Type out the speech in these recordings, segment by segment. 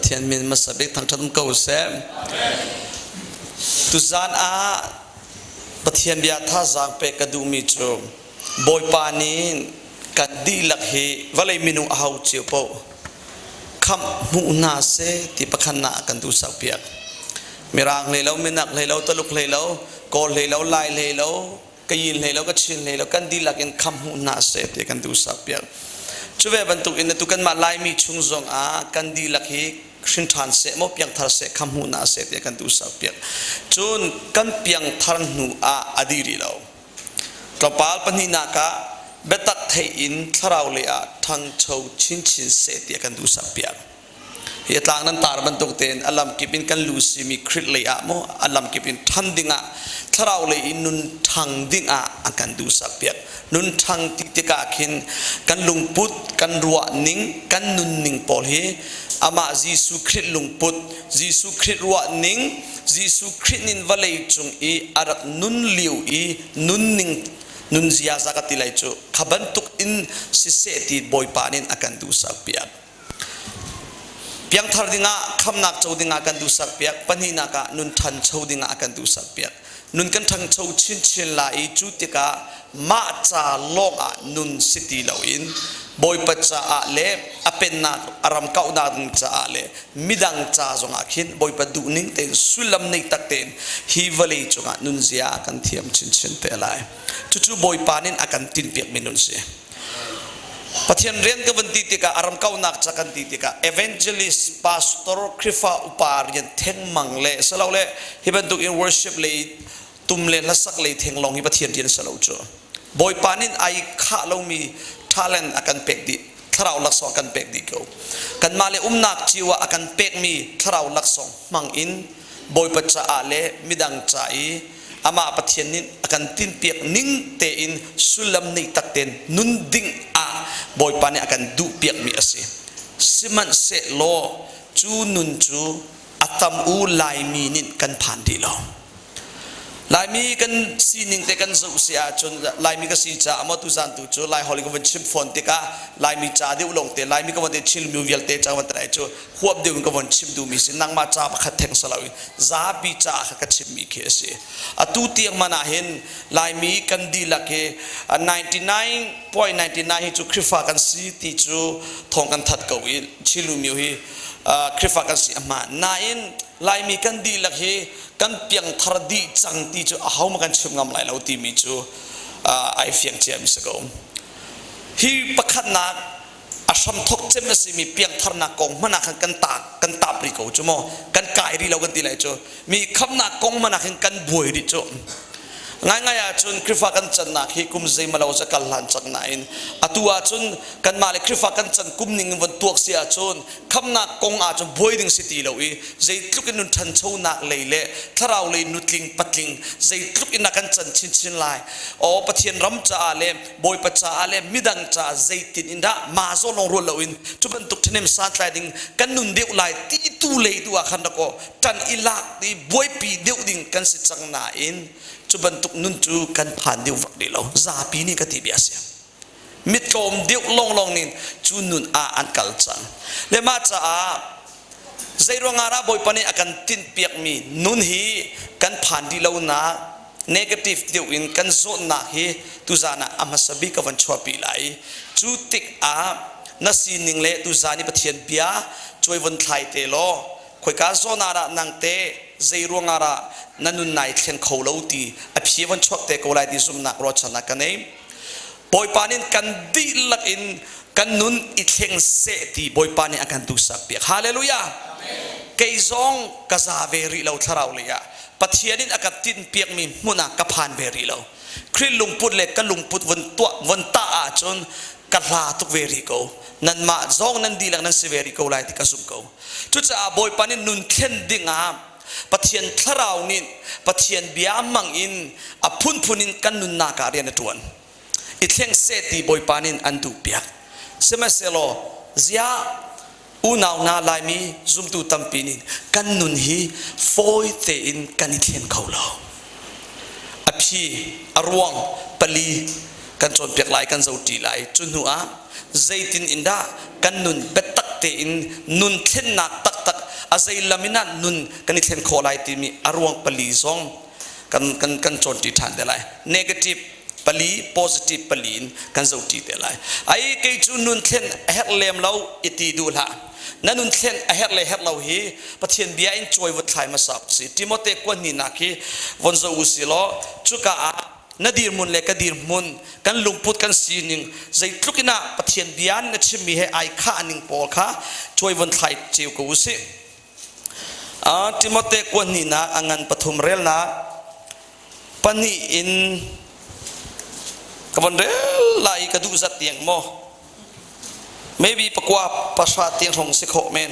Pathian min hmasa bik thangṭhat um ko seh. Tuzaan ah Pathian bia thazaang pek ka duhmi cu Bawipa nih kan dihlak hi vawlei minung a ho cio paoh khamh hmuh hna seh ti pakhat na kan duh piak. Mirang hlei lo, minak hlei lo, Taluk hlei lo, Kawl hlei lo, Lai hlei lo, Kayin hlei lo, Kachin hlei lo, kan dihlak in khamh hmuh hna seh ti kan duh piak. Cu ve bantuk in atu kanmah Laimi chung zong ah kan dihlak hi hrin ṭhan seh maw piangthar seh khamh hmuh hna seh ti kan duh piak. Cun kan piangthar hnu ah a dih rih lo. Tlawmpal pahnihnak ah biatak theih in thlarau lei ah ṭhangcho chinchin seh ti kan duh piak. Hi a tlang nan tar bantuk tein a lamkip in kan lu simi Khrih lei ah maw a lamkip in ṭhan dingah thlarau lei in nun ṭhang dingah a kan duhsak piak. Nun ṭhang ti tikah khin kan lungput, kan ruah ning, kan nunning pawl hi amah Jesuh Khrih lungput, Jesuh Khrih ruah ning, Jesuh Khrih nin vawlei cung i a rak nun lio i nunning nun ziaza ka ti lai cu kha bantuk in siseh ti Bawipa nih a kan duhsak piak. Piangthar dingah khamnak co dingah kan duhsak piak. Pahnihnak ah nun ṭhancho dingah a kan duhsak piak. Nun kan ṭhangcho chinchin lai i cu tikah mah ca lawngah nun si ti loin Bawipa caah le a pennak a ram kauhnak ding caah le midang ca zongah khin Bawipa duhning tein sullam nei tak tein hi vawlei cungah nunzia kan thiam chinchin te lai. Cucu Bawipa nih a kan tinhpiakmi nun si. Pathian rian ka van ti tikah a ram kaunak ca kan ti tikah evangelist, pastor, Khrihfa upa rian thengmang le silo le hi bantuk in worship lei tum le hlasak lei theng lawng hi Pathian rian silo cu. Bawipa nih ai khah lomi talent a kan pek dih thlarau laksawng kan pek dih ko. Kanmah le umnak cio ah a kan pekmi thlarau laksawng hmang in Bawipa caah le midang ca i amah Pathian nih a kan tinpiak ning tein sullam nei tak tein nun ding ah Bawipa nih a kan duhpiakmi a si. Sihmanhsehlaw cu nun cu a tam u Laimi nih kan phan rih lo. Laimi kan sining te kan zoh si ahcun Laimi ka si caah maw tuzan tu cu Lai holh in ka van chim fawn tikah Laimi ca deuh lawng te Laimi ka van te Chin mi vialte ca van te cu huap deuh in ka von chim duhmi si nangmah ca pakhat theng si loin zapi caah kha ka chimmi khi a si. Atu tiang man ah hin Laimi kan dihlak hi 99.99 hi cu Khrihfa kan si ti cu thawng kan that ko i Chinlu hi Khrihfa kan si a hmaan. Nain Laimi kan dihlak hi kan piangthar dih cang ti cu aho ma kan chim ngam lai lo timi cu ai fiang cia mi si ko. Hi pakhatnak a hramthok cem a simi piangtharnak kong hmanh ah khan kan ta kan tap rih ko cu maw kan kai rih lo kan ti lai cu mi khamnak kong hmanh ah khin kan buai rih cu ngaingai ahcun Khrihfa kan cannak hi kum zeimalo ca kal hlan cang nain atu ahcun kanmah le Khrihfa kan can kum ning in von tuak si ahcun khamnak kong ahcun buai ding si ti lo i zeitluk in nun ṭhanchonak lei le thlarau lei nutling patling zeitluk in a kan can chinchin lai aw Pathian ram caah le Bawipa caah le midang caah zeitin in dah ma zawn lawng ruat loin cu bantuk ṭhahnem santlai ding kan nun deuh lai ti tu lei tu ah khan rak aw ṭan i lak i buaipi deuh ding kan si cang nain cu bantuk nun cu kan phan deuh vak rih lo zapi nih ka ti bia si mitlawm deuh lawnglawng nih cu nun ah an kal cang le mah caah zeiruangah dah Bawipa nih a kan tinhpiakmi nun hi kan phan rih lonak negative deuh in kan zawtnak hi tuzan ah a hmasa bik ka van chuahpi lai cu tikah na sining le tuzan i Pathian bia cuai von thlai te law khoika zawn ah dah nang te zei ruangah dah na nun nai thleng kho lo ti a phi von chuak te ko lai ti zumhnak ruahchannak ka nei Bawipa nih kan dihlak in kan nun i thleng seh ti Bawipa nih a kan duhsak piak hallelujah kei zong ka za ve rih lo thlarau lei ah Pathian in a ka tinhpiakmi hmun ah ka phan ve rih lo. Khrih lungput le ka lungput von tuah von tah ahcun ka hla tuk ve rih ko. Nanmah zong nan dihlak nan si ve rih ko lai ti ka zumh ko. Cucaah Bawipa nih nun thlen ding ah Pathian thlarau nih Pathian bia hmang in a phunphun in kan nunnak ah rian a ṭuan. I thleng seh ti Bawipa nih an duhpiak. Sihmanhsehlaw ziah Unau hna Laimi zumtu tampi nih kan nun hi fawi tein kan i thlen kho lo. A phi, a ruang pali kan cawnpiak lai, kan zoṭi lai. Cu hnu ah zeitin in dah kan nun biatak tein nun thlennak taktak A zei lam in ah nun kan i thlen khawh lai timi a ruang pali zong kan kan kan cawnṭi ṭhan te lai. Negative pali, positive pali in kan zohṭi te lai. Ai kei cu nun thlen a herh lem lo i ti duh hlah. Na nun thlen a herh le herh lo hi Pathian bia in cuai vun thlai hmasa si. Timote kuan hnih hi von zoh u si law cuka ah na dirhmun le ka dirhmun kan lungput kan sining zeitluk in ah Pathian bia na chimmi he ai khah ning pawl kha cuai von thlai ceu ko u sih. Timote kuan hnihnak a ngan pathum relnak pahnih in ka von rel lai i ka duh zat tiang maw maybe pakua pahra tiang hrawng si khawh men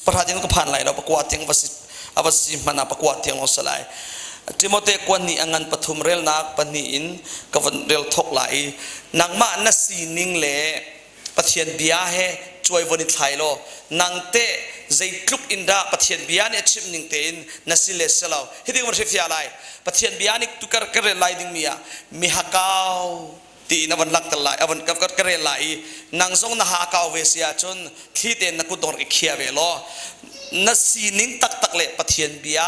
pahra tiang ka phan lai lo pakua tiang va si a va si hmanh ah pakua tiang lawng si lai Timote kuan nih a ngan pathum relnak pahnih in ka von rel thok lai i nangmah na sining le Pathian bia he cuai von i thlai law nang teh zeitluk in dah Pathian bia nih a chimh ning tein na si le si lo hi ding van hrifiah lai Pathian bia nih tukar ka rel lai dingmi ah mihakau tiin a van langhter lai a van ka rel lai i nang zong na ha kau ve si ahcun thli tein na kut dong rak i khia ve law na sining taktak le Pathian bia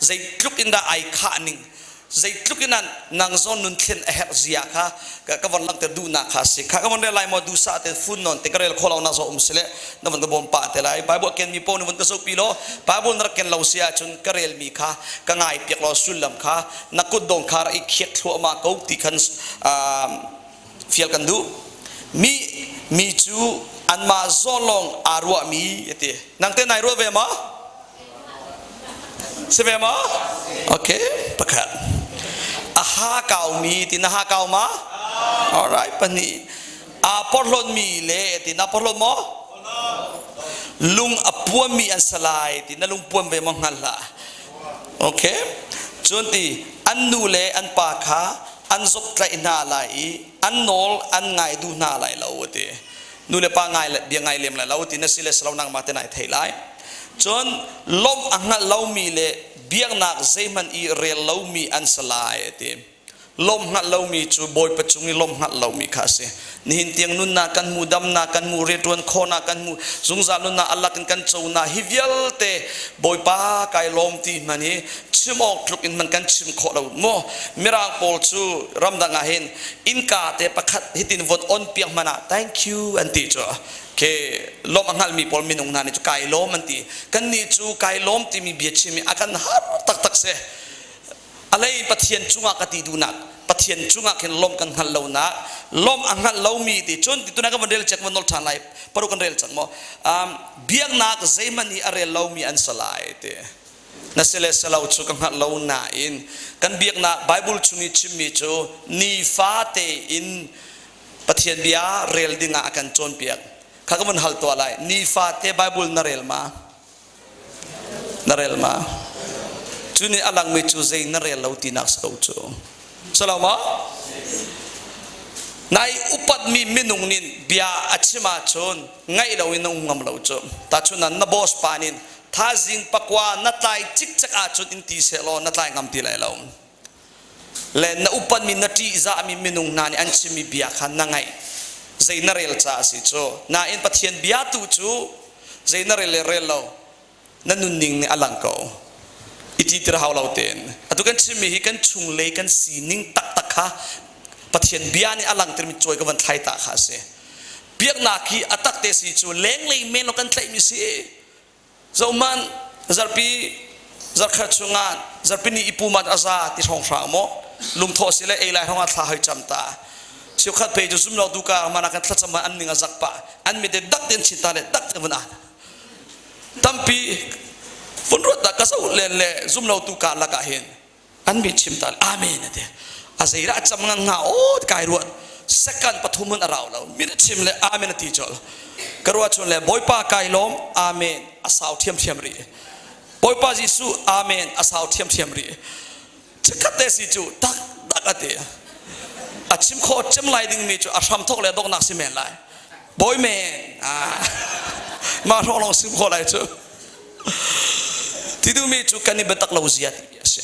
zeitluk in dah ai khah ning zeitluk in nang zong nun thlen a herh zia kha ka von langhter duhnak kha si kha ka von rel lai maw dusa te fun non te ka rel kho lo na zo um si le na von ka bawm pa te lai bible ken mi po ni von ka zoh pi law bible na rak ken lo si ahcun ka rel mi kha ka ngai piak law sullam kha na kut dong kha rak i khiak thluahmah ko ti khan fial kan duh mi mi cu anmah zawn lawng aa ruahmi ati nang te nai ruah ve ma si ve ma okay pakhat a ha kaumi ti na ha kau ma alright pahnih aa porhlawtmi le ti na porhlawt maw lung a puammi an salai ti na lung puam ve maw hngal hlah okay cun ti an nu le an pa kha an zoptlaih hna lai i an nawl an ngai duh hna lai lo ti nu le pa ngai bia ngai lem lai lo ti na si le salo nangmah te nai thei lai cun lawmh a hngalh lomi le biaknak zeihmanh i rel lomi an si lai ti lawmh hngalh lomi cu Bawipa cung i lawmh hngalh lomi kha a si. Nihin tiang nunnak kan hmu, damnak kan hmu, rianṭuan khawhnak kan hmu, zungzal nunnak alak in kan conak hi vialte Bawipa kai lawm ti hman hi chim awk tluk in hman kan chim khawh lo maw? Mirang pawl cu ramdang ah hin innka te pakhat hitin von on piak hmanh ah thank you an ti cu. Ke lawmh a hngalmi pawl minung hna nih cu kai lawm an ti. Kannih cu kai lawm timi bia chim hi a kan har taktak si. Alei Pathian cungah ka ti duhnak Pathian cungah khin lawmh kan hngalh lonak lawmh a hngalh lomi ti cun ti tuna kan van rel cek van nol ṭhan lai paru kan rel cang maw biaknak zeihmanh hi a rel lomi an si lai ti na si le si lo cu ka hngalh lo nain kan biaknak Bible chung i chimmi cu nifa tein Pathian bia rel dingah a kan cawnpiak kha ka van hal tuah lai nifate Bible na rel ma Na rel ma? Cu nih a langmi cu zei na rel lo tinak si ko cu. Salo maw? Nai upatmi minung nih bia a chim ahcun ngaih lo in na um ngam lo cu. Tahchun na boss pa nih thazing pakua na tlai cikcek ahcun in ti seh law na tlai ngam ti lai lo. Le na upatmi na ṭihzahmi minung hna nih an chimmi bia kha na ngaih. Zei na rel caah a si cu. Nain Pathian bia tu cu zei na rel le rel lo na nunning nih a lang ko. I ti tir hau lo tein. Atu kan chimmi hi kan chunglei kan sining taktak kha Pathian bia nih a langhtermi cawi ka van thlai ta kha a si. Biaknak hi a tak te si cu lenglei men lo kan tlaihmi si. Zohhmanh, zarhpi zarhkhat chungah zarhpi ni i pum ah a za ti hrawnghrang maw lungthawh si le ei lai hrawngah thla hoi cam ta cheukhat pe cu zum lo tu ka mana kan thlacam an ning a zak pah an mit dak ten chin ta le dak te vun an tampi vun ruat ta ka zo len le zum lo tu ka lakah hin an mi chim ta amen ati a zeirah cam ngang nga o kai ruat second pathum hun arau lo mi chim le amen ati chol ka ruah chun le bawipa kai lawm amen a sau thiam thiam ri bawipa jesu amen a sau thiam thiam ri chikhat te si cu tak tak ati a chim kho cem lai ding mi cu a hram thok le doknak si men lai bawi men ma hrawng long sim kho lai cu Ti duhmi cu kan i biatak lo zia ti a si.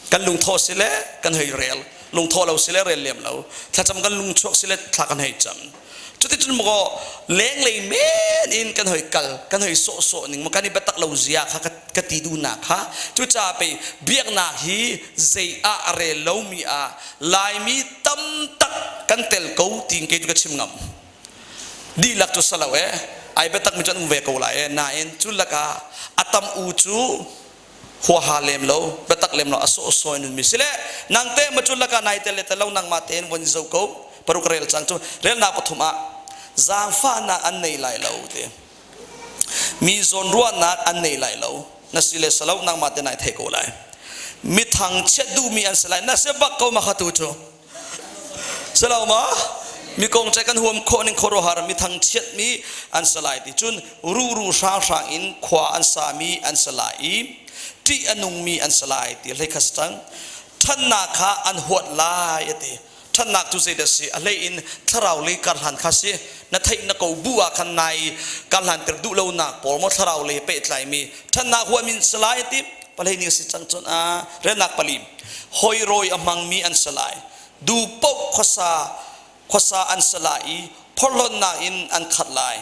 Kan lungthaw si le kan hei rel, lungthaw lo si le rel lem lo. Thlacam kan lung chuak si le thla kan hei cam. Cuticun maw lenglei men in kan hoi kal, kan hoi sawhsawh ning maw kan i biatak lo zia kha ka ti duhnak kha. Cucaah pei biaknak hi zei ah a rel lomi ah Laimi tam tak kan tel ko tiin kei cu ka chim ngam. Dihlak cu salo e, ai biatak mi cu an um ve ko lai e, nain cu lakah a tam u cu huaha lem lo, biatak lem lo, a sawhsawh in mi si le nang te ma cu lakah nai tel le tel lo nangmah tein von zo ko. Paruk rel cang cu relnak pathum ah zaangfahnak an nei lai lo ti. Mi zawnruahnak an nei lai lo. Na si le salo nangmah te nai thei ko lai. Mi thangchiat duhmi an si lai. Na si bak ko ma kha tu cu. Silo ma? Mi kong cai kan huam khawh ning khuaruahhar mi thangchiat mi an si lai ti cun ruru hranghrang in khua an sa mi an si lai i ṭih a nungmi an si lai ti hlei kha cang. Ṭhannak kha an huat lai a ti. Ṭhatnak cu zeidah si? A hlei in thlarau lei karhlan kha si. Na theih na ko bu ah khan nai karhlanter duh lonak pawl maw thlarau lei pehtlaimi ṭhatnak huam in si lai ti palei ning si cang cun a relnak pali hoi rawi a hmangmi an si lai du paoh khuasa khuasa an si lai i phorhlonnak in an khat lai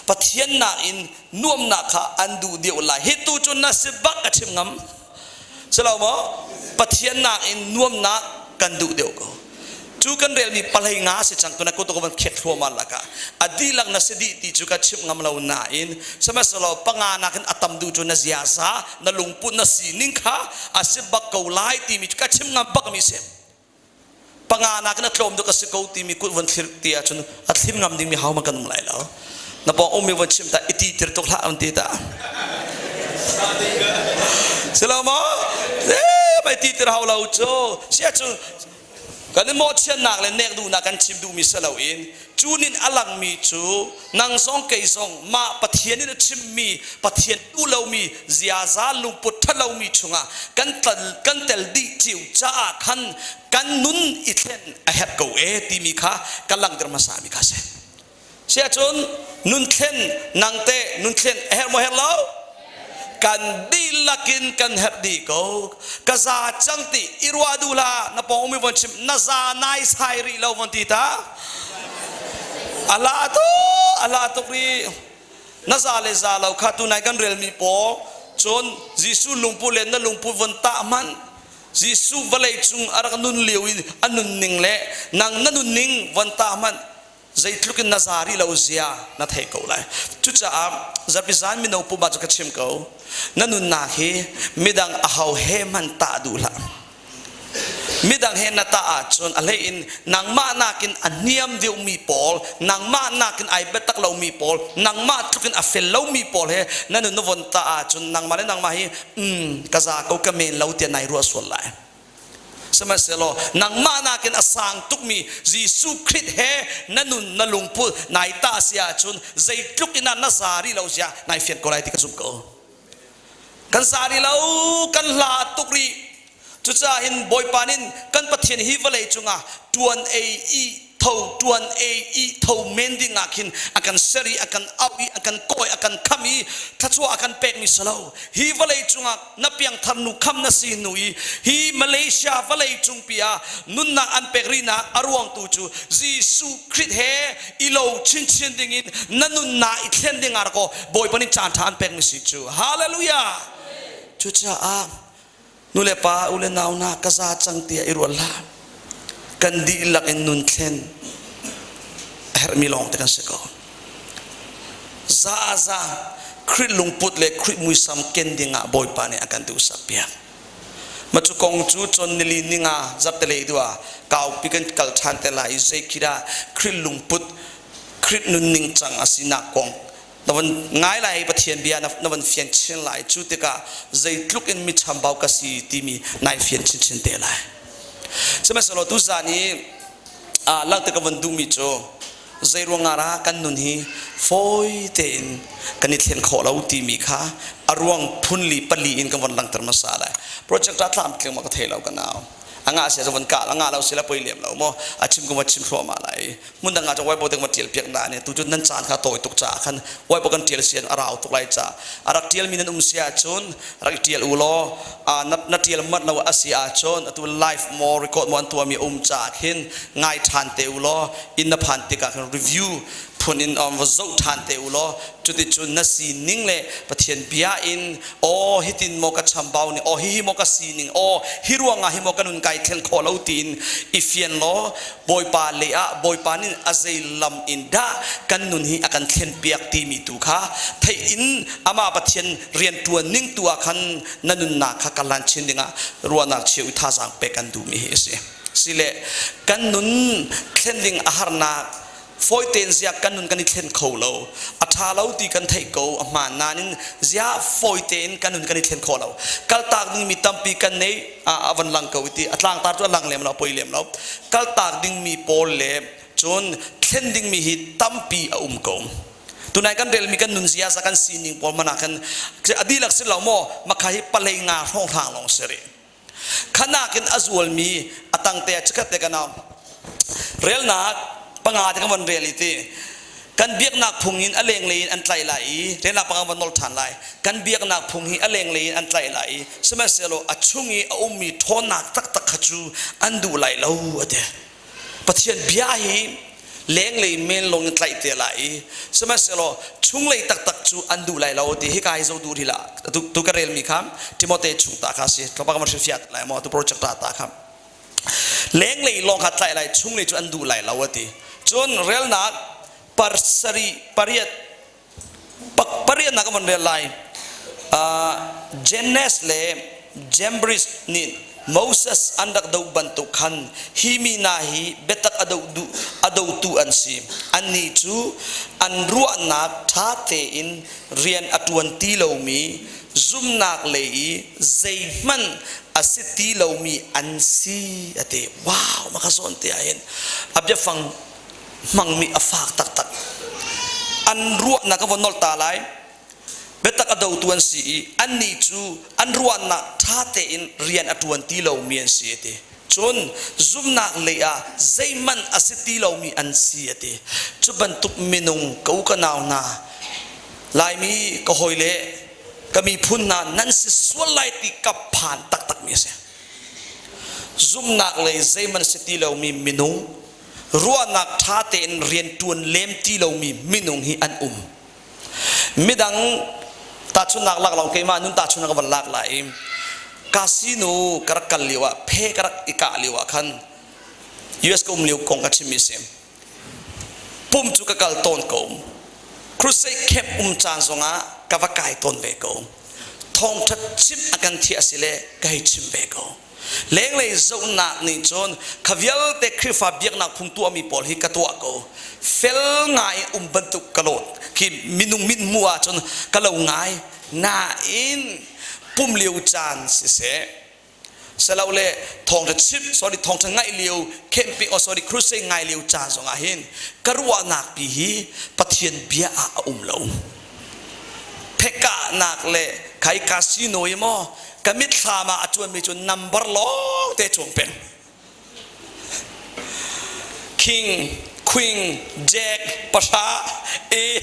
Pathian nakin nuamnak kha an duh deuh lai hi tu cu na si bak a chim ngam si lo maw Pathian nakin nuamnak kan duh deuh ko cu kan relmi palei nga si cang tuna kutuk van khek thluahmah lakah a dihlak na si dih ti cu ka chimh ngam lo nain sihmanhsehlaw panga nakin a tam duh cu na ziaza na lungput na sining kha a si bak ko lai timi cu ka chim ngam bak mi si panga nakin a tlawm duk a si ko timi kut von thlir ti ahcun a thlim ngam dingmi ho man kan um lai lo na pawng ummi von chim ta i ti tir tuk hlah an ti ta si lo maw mai ti tir hau lo cu sia cu kan i mawhchiatnak le nek duhnak kan chim duhmi si loin cu nin a langmi cu nang zong kei zong mah Pathian in a chimmi Pathian duh lomi ziaza lungput ṭhalomi chungah kan kan tel dih cio caah khan kan nun i thlen a herh ko e timi kha ka langhter hmasa mi kha si. Siahcun nun thlen nang teh nun thlen a herh maw herh lo? Kan dihlak in kan herh dih ko. Ka za cang ti i ruah duh hlah na pawng umi von chim na za nai sai rih lo von ti ta. A la tu a la tuk rih. Na za le za lo kha tunai kan relmi pawl cun Jesuh lungpu le na lungpu von tah hmanh Jesuh vawlei cung a rak nun lio i a nunning le nang na nunning von tah hmanh zeitluk in na za rih lo zia na theih ko lai. Cucaah zarhpi zan mino pumah cu ka chim ko na nunnak hi midang aho he hmanh tah duh hlah. Midang he na tah ahcun a hlei in nangmah nakin a niam deuhmi pawl, nangmah nakin ai biatak lomi pawl, nangmah tluk in a fel lomi pawl he na nun na von tah ahcun nangmah le nangmah hi ka za ko ka men lo tiah nai ruah sual lai. Sihmanhsehlaw nangmah nakin a sang tukmi Jesuh Khrih he na nun na lungput nai tah si ahcun zeitluk in ah na za rih lo zia nai fian ko lai ti ka zumh ko. Kan za rih lo, kan hla tuk rih. Cucaah hin Bawipa nih kan Pathian hi vawlei cungah ṭuan ei i tho ṭuan ei i tho men ding ah khin a kan ser i a kan auh i a kan kawi a kan kham i thluachuah a kan pekmi si lo. Hi vawlei cungah na piangthar nu kham na si hnu i hi Malaysia vawlei cungpi ah nunnak an pek rihnak a ruang tu cu Jesuh Khrih he i lo chinchin ding in na nunnak i thlen ding ah kaw Bawipa nih caan ṭha an pekmi si cu. Hallelujah! Cucaah nu le pa u le nau na ka za cang tiah i ruat hlah. Kan dihlak in nun thlen a herhmi lawng te kan si ko. Za za Khrih lungput le Khrih muisam ken ding ah Bawipa nih a kan duhsak piak. Ma cu kong cu chon nili ninga zarhtelei dua kaupi kan kal ṭhan te lai i zei khi dah Khrih lungput Khrih nunning cang a sinak kong na van ngai lai Pathian bia na van fian chin lai cu tikah zeitluk in mi chambau ka si timi nai fian chinchin te lai. Sihmanhsehlaw tuzaan i langhter ka van duhmi cu zeiruangah dah kan nun hi fawi tein kan i thlen khawh lo timi kha a ruang phunli pali in kan von langhter hmasa lai. Project ah tlamtling ma ka thei lo ka nau. A ngah sia van kah a ngah lo sila poi lem lo maw a chim ko ma chim thluahmah lai. Hmun dang ah cun whiteboard ma tial piak na ne tu cun nan caan kha tawi tuk caah khan whiteboard kan tial sian a rau tuk lai ca a rak tial mi nan um sia cun rak i tial u law na na tial mat lo a si ahcun atu live mo record mo an tuah mi um caah khin ngai than te u law inn na phan tikah khan review phun in va zoh ṭhan te u law cuticun na sining le Pathian bia in aw hitin maw ka chambau ning aw hihi maw ka sining aw hi ruangah hi maw ka nun kai thlen khawh lo tiin i fian law Bawipa le ah Bawipa nih a zei lam in dah kan nun hi a kan thlen piak timi tu kha theih in amah Pathian rian ṭuan ning tu ah khan na nunnak kha ka lan chin dingah ruahnak cheu i thazaang pek kan duhmi hi a si. Sile kan nun thlen ding a harnak Fawi tein ziah kan nun kan i thlen kho lo. A ṭha lo ti kan theih ko, a hmaan nain ziah fawi tein kan nun kan i thlen khawh lo. Kaltak dingmi tampi kan nei, a van lang ko ti a tlangtar cu a lang lem lo, a poi lem lo. Kaltak dingmi pawl le cun thlen dingmi hi tampi a um ko. Tunai kan relmi kan nun ziaza kan sining pawl hmanh ah khan a dihlak si lo maw makha hi palei nga hrawnghrang lawng si rih. Khanak in a zualmi a tangte ah chikkhat te kan au. Relnak panga te kan van rel i ti. Kan biaknak phung in a lenglei in an tlaih lai i relnak panga van nol ṭhan lai. Kan biaknak phung hi a lenglei in an tlaih lai i sihmanhsehlaw a chung i a ummi ṭhawnnak taktak kha cu an duh lai lo a ti. Pathian bia hi lenglei men lawng in tlaih te lai i sihmanhsehlaw chunglei taktak cu an duh lai lo ti hika hi zo duh rih lah tu ka relmi kha Timote chung ta kha si tlawmpal ka van hrilhfiah lai maw tu project ta ta kha lenglei lawng kha tlaih lai chunglei cu an duh lai lo a ti cun relnak pasarih pariat Pariatnak ka van rel lai. Jannes le Jambres nih Moses an rak doh bantuk khan hi mi hna hi biatak a doh duh a dotu an si. Annih cu an ruahnak ṭha tein rian a ṭuan ti lomi, zumhnak lei i zeihmanh a si ti lomi an si a ti. Wow, maka zawn te ah hin a biafang hmangmi a fak taktak. An ruahnak a von nolh ta lai. Biatak a dotu an si i annih cu an ruahnak ṭha tein rian a ṭuan ti lomi an si a ti. Cun zumhnak lei ah zeihmanh a si ti lomi an si a ti. Cu bantuk minung ka u ka nau hna, Laimi ka hawile, ka miphun hna nan si sual lai ti ka phan taktakmi a si. Zumhnak lei zeihmanh si ti lomi minung ruahnak ṭha tein rianṭuan lem ti lomi minung hi an um. Midang tahchunhnak lak lo keimah nun tahchunhnak ka van lak lai i casino ka rak kal lio ah phe ka rak i kah lio ah khan US ka um lio kong ka chimmi si. Pum cu ka kal tawn ko. Crusade camp um caan zongah ka va kai tawn ve ko. Thawngṭha chim a kan thiah si le ka hei chim ve ko. Lenglei zohnak nih cun kha vialte Khrihfa biaknak phung tuahmi pawl hi ka tuah ko. Fel ngai in um bantuk ka lawt. Khi minung mit hmuh ahcun ka lo ngai. Nain pum lio caan siseh, silole thawngṭha chim, sorry, thawngṭha ngaih lio, camping, oh sorry, crusade ngai lio caan zongah hin ka ruahnak pi hi Pathian bia ah a um lo. Phekahnak le khai casino i maw ka mitthlam ah a cuanmi cu number lawng te cuang peng. King, Queen, Jack, pahra, A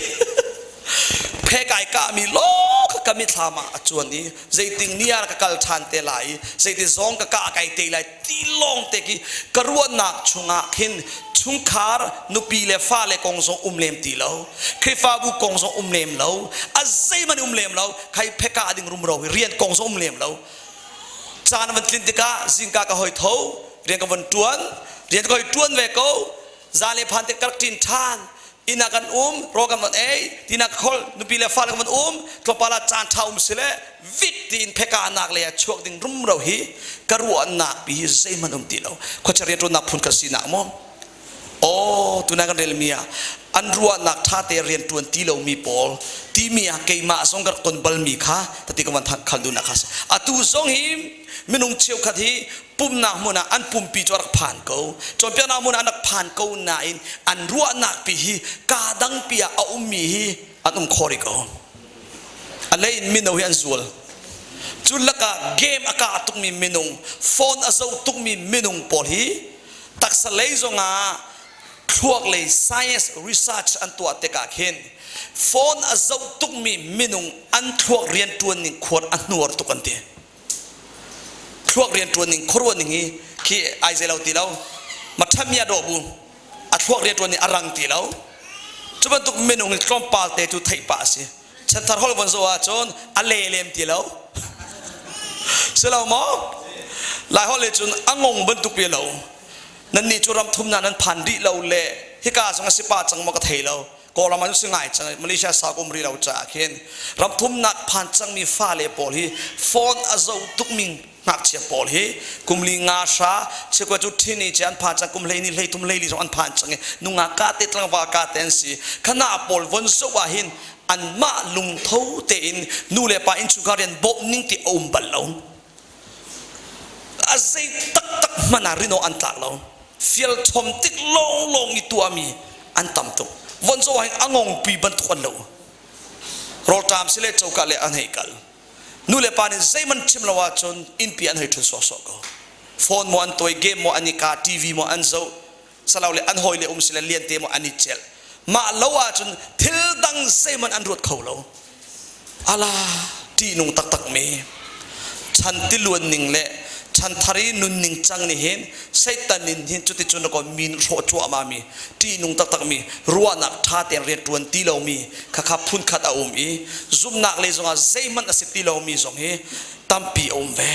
phek ai kahmi lawng kha ka mitthlam ah a cuan i zeiting ni ah ka kal ṭhan te lai i zeiti zong ka kah kai te lai ti lawng te khi ka ruahnak chungah khin chungkhar nupi le fale kong zong um lem ti lo Khrihfabu kong zong um lem lo a zeihmanh um lem lo khai pheka ding rumro hi rian kong zong um lem lo caan van tlin tikah zingka ka hoi tho rian ka von tuan rian ka hoi tuan ve ko zan le phan te ka rak ṭin ṭhan inn ah kan um rawl kan von ei tinak khol nupi le fale kan von um tlawmpal ah caan ṭha um si le vit tiin pheka nak le ah chuak ding rumro hi ka ruahnak pi hi zeihmanh um ti lo khuachia rianṭuannak phun ka sinak maw Aw tunai kan relmi ah an ruahnak ṭha te rian ṭuan ti lomi pawl timi ah keimah zong ka rak ton balmi kha tati ka van khal duhnak kha atu zong hi minung cheukhat hi pumnak hmun ah an pumpi cu a rak phan ko cawnpiaknak hmun ah an rak phan ko nain an ruahnak pi hi kaa dangpi ah a ummi hi an um kho rih ko a lei in mino hi an zual. Cu lakah game a kah tukmi minung, phone a zoh tukmi minung pawl hi taksa lei zongah thluak lei science research an tuah tikah khin phone a zoh tukmi minung an thluak rianṭuan ning khuar a hnuar tuk an ti. Thluak rianṭuan ning khuaruah ning hi khi ai zei lo ti lo. Maṭhamia dawh bu a thluak rianṭuan ning a rang ti lo. Cu bantuk minung hi tlawmpal te cu theih pah a si. Chanthar holh von zoh ahcun a le lem ti lo. Si lo maw? Lai holh le cun a ngong bantuk pi lo. Nannih cu ram thumnak nan phan rih lo le hika zong a si pah cang maw ka thei lo. Kawlram ah si ngai cang Malaysia sau um rih lo caah khin ram thumnak phan cangmi fale pawl hi phone a zoh tukmi ngakchia pawl hi kum li nga hra chekua cu teenage an phan cang kum 12 13 14 zong an phan cang i nungak ka te tlangval ka te an si khana pawl von zoh ah hin anmah lungtho tein nu le pa innchungkhar rian bawmh ning ti a um bal lo. A zei taktak hmanh ah rino an tlak lo. Fial chom tik lawnglawng i tuahmi an tam tuk. Von zoh ah hin a ngongpi bantuk an lo. Rawlṭam si le coka le an hei kal. Nu le pa nih zeihmanh chim lo ahcun innpi an hei ṭhut sawhsawh ko. Phone maw an tuai, game maw an i ka, TV maw an zoh, salo le an hawi le um sile liante maw an i celh. Mah lo ahcun thil dang zeihmanh an ruat kho lo. Ala ṭihnung taktak mi chan tiluan ning le chan thar i nunning cang nih hin Satan in hin cuticun na min hrawh cuahmah mi ṭihnung taktak mi ruahnak ṭha tein rian ṭuan ti lomi khakha phunkhat a um i zumhnak lei zongah zeihmanh a si ti lomi zong hi tampi a um ve.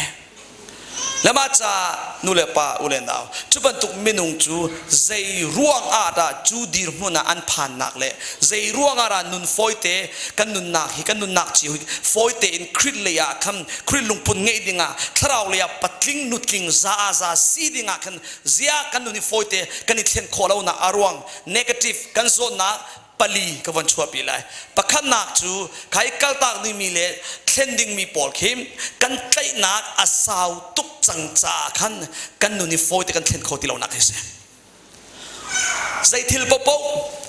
Le mah ca nu le pa u le nau cu bantuk minung cu zei ruang ah dah cu dirhmun ah an phannak le zei ruang ah dah nun fawite kan nunnak hi kan nunnak cio hi fawite in Khrih lei ah khan Khrih lungput ngeih ding ah thlarau lei ah patling nutling za ah za si ding ah khan zia kan nun hi fawite kan i thlen khawh lonak a ruang negative kan zawtnak pali ka von chuahpi lai. Pakhatnak cu khai kaltak dingmi le thlen dingmi pawl khi kan tlaihnak a sau tuk cang caah khan kan nun i fawi te kan thlen kho ti lonak hi si. Zei thil paohpaoh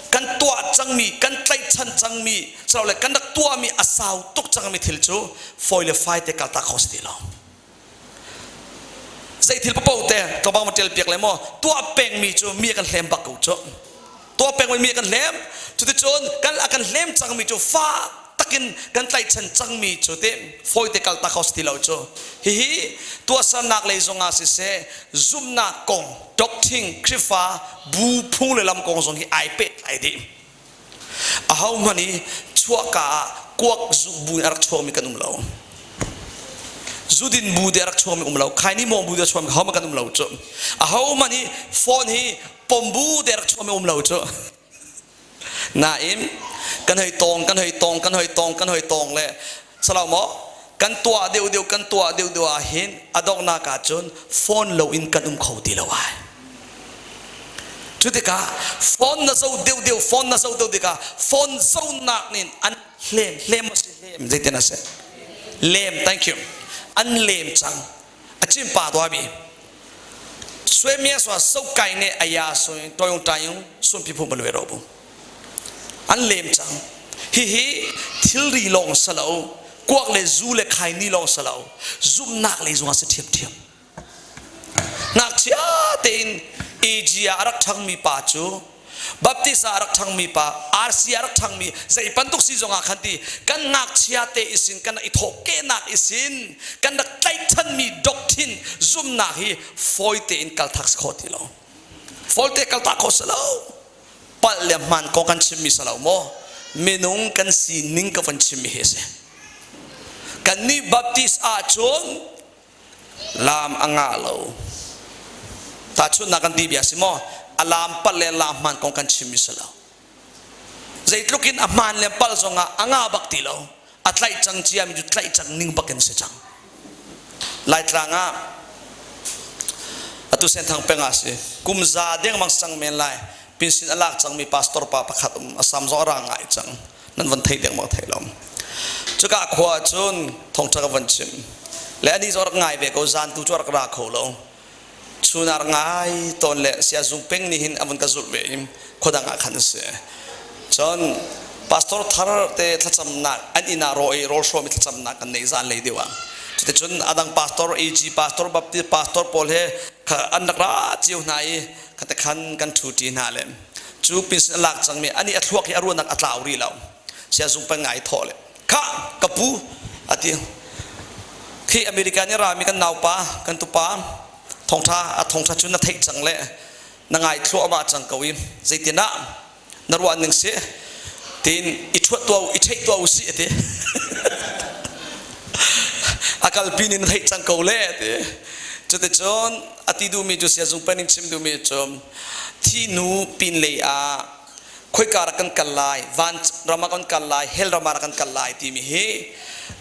kan tuah cangmi, kan tlaihchan cangmi, le kan rak tuahmi a sau tuk cangmi thil cu fawi le fai te kaltak kho si ti lo. Zei thil paoh te tlawmpal ma ṭial piak le maw tuah pengmi cu mi a kan hlem bak ko cu. Tuah pengmi mi a kan hlem. Cuticun kan a kan hlem cangmi cu fa takin kan tlaihchan cangmi cu te fawite kal tak hau si ti lo cu. Hihi tuahsernak lei zongah siseh zumhnak kong doctrine Khrihfa bu phung le lam kong zong hi ai pehtlai dih. Ahohmanh i chuahka ah kuak zuk bu in a rak chuakmi kan um lo. Zudin bu te a rak chuakmi um lo. Khaini mawng bu te a chuakmi ahohmanh kan um lo cu. Ahohmanh i phone hi pom bu te a rak chuakmi um lo cu. Nain kan hei tawng, kan hei tawng, kan hei tawng, kan hei tawng le salau maw kan tuah deuh deuh kan tuah deuh deuh ah hin a donghnak ah cun phone lo in kan um kho ti lo ai. Cu tikah phone na zoh deuh deuh phone na zoh deuh tikah phone zohnak nih an hlem hlem a si hlem zeitin a si lem thank you an lem cang a chim pa tuah bi swe mia swa so kai ne aya so toyong tayong sun pi phu balwe ro bu an lem cang hihi thilri lawng salo kuak le zu le khai ni lawng salo zumnak le zung a si thiam thiam Ngakchia tein AG ah a rak ṭhangmi pa cu Baptist ah a rak ṭhangmi pa, RC ah a rak ṭhangmi zei bantuk si zongah khan ti kan ngakchia te isin kan rak i thawhkehnak isin kan rak tlaihchanmi doctrine zumhnak hi fawi tein kalthak si khawh ti lo. Fawi te kaltak khawh si lo. Palh le hmaan kong kan chimmi si lo maw? Minung kan sining ka van chimmi hi a si. Kannih Baptist ahcun Laam a ngah lo. Tahchunhnak kan ti bia si maw? A laam palh le laam hmaan kong kan chimmi si lo. Zeitluk in a hmaan le palh zongah a ngah bak ti lo. A tlaih cang ciami cu tlaih cang ning bak in si cang. Laitlang ah atu Senthang peng ah si kum za dengmang sang men lai pinsin a lak cangmi pastor pa pakhat um a sam zong a ra ngai cang. Nan van thei dengmang thei lo. Cuka khua cun thawngṭha ka van chim. Le anih zong rak ngai ve ko zan tu cu rak ra kho lo. Chun ah rak ngai tawn le siazung peng nih hin a vun ka zulh ve i khua dang ah khan a si. Cun pastor thar te thlacamnak an inn ah raw i rawl hrawm i thlacamnak kan neih zan lei deuh ah. Cuticun adang pastor, AG pastor, Baptist pastor pawl he an rak ra cio hna i khate khan kan ṭhu ṭi hna le cu pension a lak cangmi ani a thluak hi a ruahnak a tlau rih lo. Siazung pen ngai thawh le kha ka pu a ti. Khi America nih rami kan naupa kan tupa thongṭha a thongṭha cu na theih cang le na ngai thluahmah cang ko i zeitin ah na ruah ning si tiin i ṭhuat tuah i ṭheih tuah u sih a ti. A kalpi nih na theih cang ko le a ti. Cuticun a ti duhmi cu siazung pen in chim duhmi cu thi hnu pinlei ah khoika rak kan kal lai, van ram ah kan kal lai, hell ram ah rak kan kal lai timi hi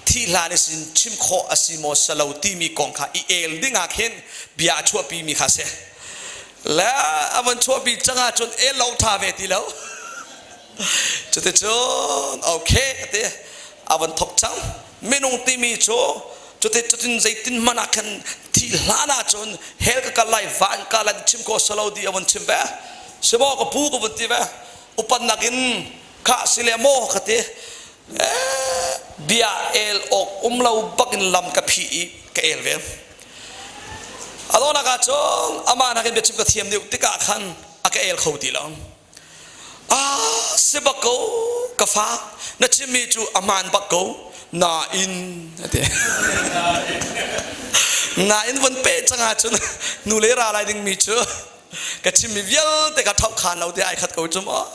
thi hlan i sin chim khawh a si maw si lo timi kong kha i el ding ah khin bia a chuahpi mi kha si. Le a van chuahpi cang ahcun el lo ṭha ve ti lo. Cuticun okay a ti. A van thok cang. Minung timi cu cuti cutin zeitin hmanh ah khan thi hlan ahcun hell ka kal lai van ka lai chim ko salo di a von chim ve. Simaw ka pu ka vun ti ve. Upat in kha si le maw ka ti. Bia el awk um lo bak in lam ka phi i ka el ve. A dawnak ah cun amah nakin biachim ka thiam deuh tikah khan a ka el kho ti lo. Ah, si bak ko, ka fa, na chimmi cu a hmaan bak ko, nain, a ti. Nain von pe cang ahcun nu le ra lai dingmi cu ka chimmi vialte ka ṭhauh khan lo ti ai khat ko cu maw.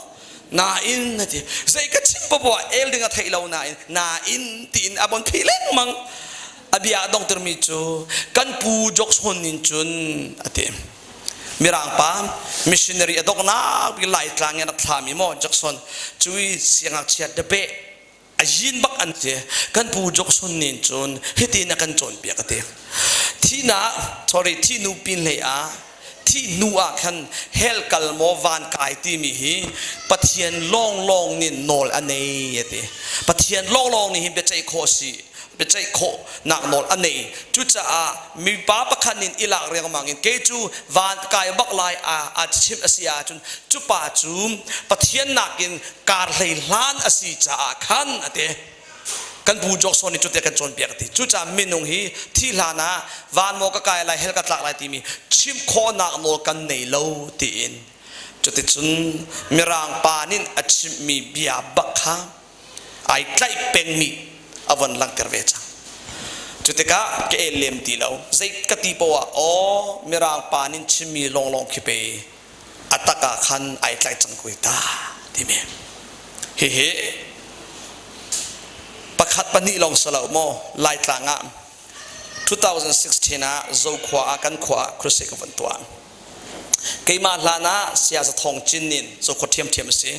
Nain, a ti. Zei ka chim poah el ding a theih lo nain, nain tiin a bon phih lengmang. A bia a donghtermi cu kan pu Jokshon nin cun a ti. Mirang pa missionary a donghnak bik Laitlang in a rak thlami maw Jackson cu i siangngakchia debate a yin bak an ti. Kan pu Jackson nin cun hitin a kan cawnpiak a ti. Thihnak sorry thihnu pin hlei ah thih hnu ah khan hell kal maw van kai timi hi Pathian lawnglawng nih nawl a nei a ti. Pathian lawnglawng nih hin biaceih khawh a si biaceih khawhnak nawl a nei. Cucaah mipa pakhat nin i lak riangmang in kei cu van kai bak lai a a chimh a si ahcun cu pa cu Pathian nakin kar hlei hlan a si caah khan a ti. Kan pu Jokson nih cuti kan cawnpiak a ti. Cucaah minung hi thi hlan ah van maw ka kai lai hell ka tlak lai timi chim khawhnak nawl kan nei lo tiin cuticun mirang pa nih a chimhmi bia bak kha ai tlaih pengmi a von langhter ve cang. Cu tikah ka el lem ti lo. Zei ka ti poah ah aw mirang pa nih chimmi lawnglawng khi pe a tak ah khan ai tlaih cang ko ta timi. Hihi pakhat pahnih lawng si lo maw Laitlang ah 2016 ah Zokhua ah kan khua ah crusade ka von tuah. Keimah hlan ah saya Za Thawng Cin nin Zokhua ṭhiamṭhiam a si.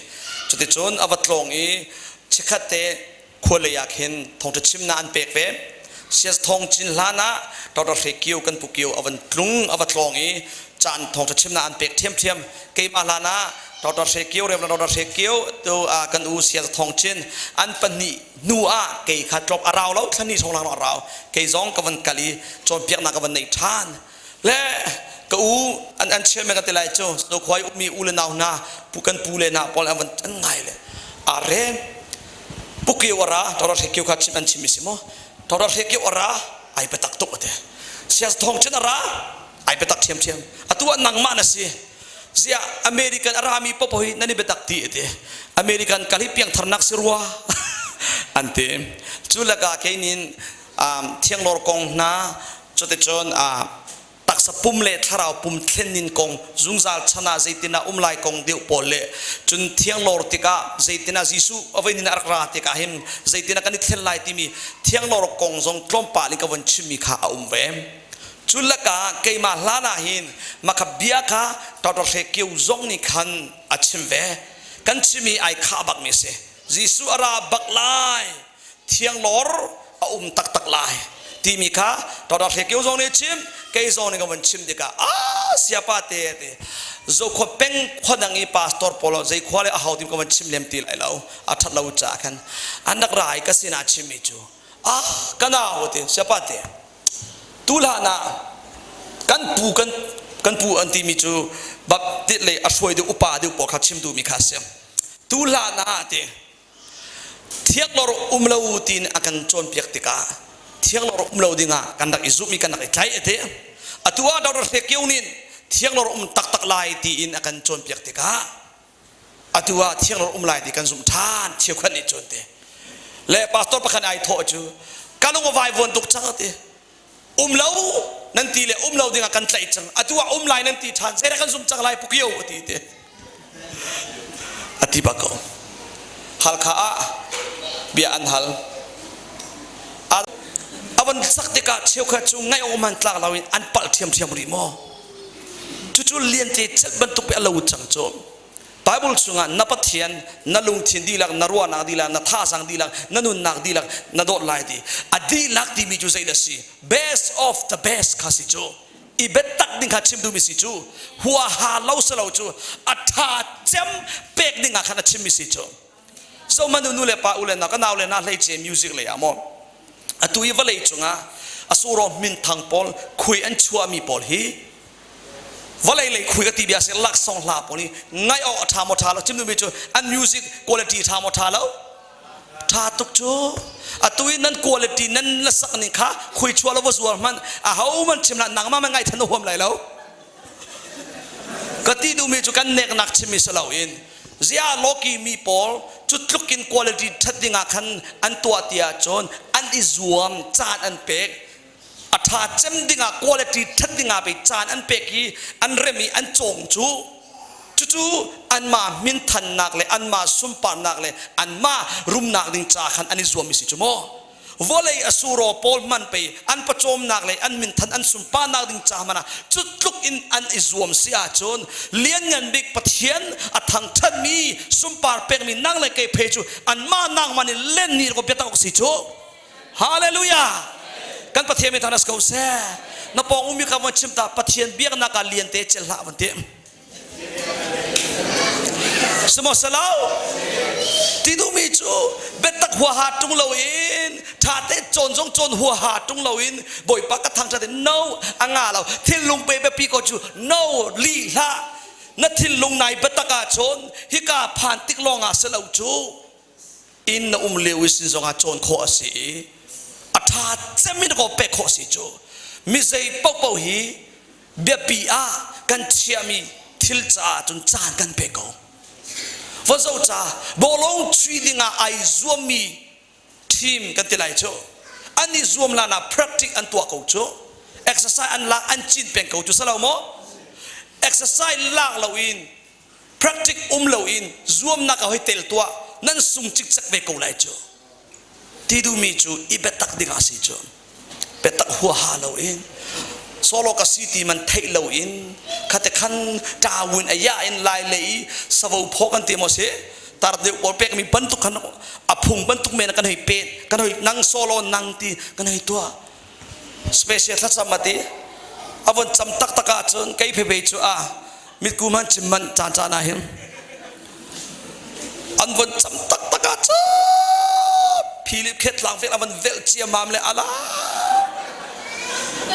Cuticun a va tlawng i chikkhat te khua lei ah khin thawngṭha chimnak an pek ve. Saya Za Thawng Cin hlan ah Dr. Hre Kio kan pu Kio a van tlung a va tlawng i caan thawngṭha chimnak an pek ṭhiamṭhiam. Keimah hlan ah Dr. Hre Kio Rev. Dr. Hre Kio tu kan u Saya Za Thawng Cin an pahnih hnu ah kei kha tlawp a rau lo thla hnih song lang a rau. Kei zong ka van kal i cawnpiaknak ka van nei ṭhan. Le ka u an an chiah me ka ti lai cu so khuai ummi u le nau hna pu kan pu le na pawl an van an ngai le a re pu kiu ara tora hre kiu kha chim an chim si mo tora hre kiu ara ai patak tuk ate sias thong chen ara ai patak thiam thiam atu ah nangmah na si zia American arami popo hi nani betak ti ate American kal hi piang tharnak si rua an ti cu laka keinin thianglawr kong hna cuticun taksa pum le thlarau pum thlenin kong zungzal chan ah zeitin ah um lai kong deuh pawl le cun thianglawr tikah zeitin ah Jesuh a voinin a rak ra tikah hin zeitin ah kan i thlen lai timi thianglawr kong zong tlawmpal in ka von chimmi kha a um ve. Cu lakah keimah hlan ah hin makha bia kha Dr. Hre Kio zong nih khan a chim ve. Kan chimi ai khah bakmi a si. Jesuh a ra bak lai. Thianglawr a um taktak lai timi kha Dr. Hre Kio zong nih a chim kei zong nih ka von chim tikah ah siapa te ti zokhua peng khua dang i pastor pawl zei khua le a hau tim ka von chim lem ti lai lo a that lo caah khan an rak ra i ka sinah chimmi cu ah ka nau ti siapa te tu hlan ah kan pu kan kan pu an timi cu baptist le a hruai deuh upa deuh pawl kha chim duhmi kha a si tu hlan ah ti Thiaklor um lo tiin a kan cawnpiak tikah Thianglawr um lo dingah kan rak i zumh i kan rak i tlaih a ti. Atu ah Dr. Hre Kio nih thianglawr um taktak lai tiin a kan cawnpiak tikah atu ah thianglawr um lai ti kan zumh ṭhan cheukhat nih cun ti. Le pastor pakhat ai thawh cu ka lung a vaivuan tuk cang a ti. Um lo nan ti le um lo dingah kan tlaih cang. Atu ah um lai nan ti ṭhan zeidah kan zumh cang lai pukio a ti ti. A ti bak ko. Halkha ah bia an hal. A van sak tikah cheukhat cu ngaih awk man tlak loin an palh ṭhiamṭhiam rih maw? Cucu liante celh bantuk pe a lo cang cu. Bible chungah na Pathian na lungthin dihlak, na ruahnak dihlak, na thazaang dihlak, na nunnak dihlak na dawt lai ti. A dihlak timi cu zeidah si? Best of the best kha si cu. I biatak ding kha chim duhmi si cu. Huaha lo si lo cu a ṭha cem pek ding ah khan a chimmi si cu. So manu nu le pa u le na ka nau le na hleice music lei ah maw atu i vawlei cungah a suro minthang pawl khui an chuahmi pawl hi vawlei lei khui ka ti bia si laksawng hla pawl hi ngaih awk a ṭha maw ṭha lo chim duhmi cu an music quality ṭha maw ṭha lo ṭha tuk cu atu i nan quality nan la sak ning kha khui chuah lo va zuar hmanh a ho man chim la nangmah man ngai than na huam lai lo ka ti duhmi cu kan neknak chimmi si loin ziah lawki mi pawl cu tluk in quality ṭhat ding ah khan an tuah ti ahcun an i zuam caan an pek a ṭha cem ding ah quality ṭhat ding ah pei caan an pek i an rem i an cawng cu cucu anmah minthannak le anmah sunparnak le anmah rumnak ding ca khan an i zuam mi si cu maw vawlei a suraw pawl hman pei an pawcawmnak le an minthan an sunparnak ding ca hmanh ah cu tluk in an i zuam si ahcun lianngan bik Pathian a thangṭhatmi sunpar pekmi nang le kei phei cu anmah nangmah nih len ni ko biatak awk si cu. Hallelujah! Kan Pathian min thangṭhat ko seh. Na pawng ummi kha von chim ta Pathian biaknak ah lian te cel hlah van ti. Sihmanhsehlaw ti duhmi cu biatak huaha ṭung loin ṭha te cawn zong cawn huaha ṭung loin Bawipa ka thangṭhat in no a nga lo thinlung pe biapi ko cu no lih hlah na thinlung nai biatak ahcun hika phan tik lawng ah si lo cu inn na um lio i sin zongah cawn khawh a si i a ṭha cem in ko pek khawh a si cu mi zei paohpaoh hi biapi ah kan chiahmi thil caah cun caan kan pe ko. Vazo ca bawlung chui dingah ai zuammi team kan ti lai cu an i zuam hlan ah practice an tuah ko cu exercise an lak an cin peng ko cu salo maw exercise lak loin practice um loin zuamnak ah hoi tel tuah nan sung cikcek ve ko lai cu ti duhmi cu i biatak ding ah si cu biatak huaha loin solo ka si ti man theih loin khate khan ṭawin a ya in lai le i savo phaw kan ti maw si tar deuh pawl pek mi bantuk khan a phung bantuk men kan hei pet kan hei nang solo nang ti kan hei tuah special thlacam ati a von cam taktak ahcun kei phebe cu a mitku man chim man caan caan ah hin an von cam taktak ahcun Philip Khetlang vel a van velh ciamam le ala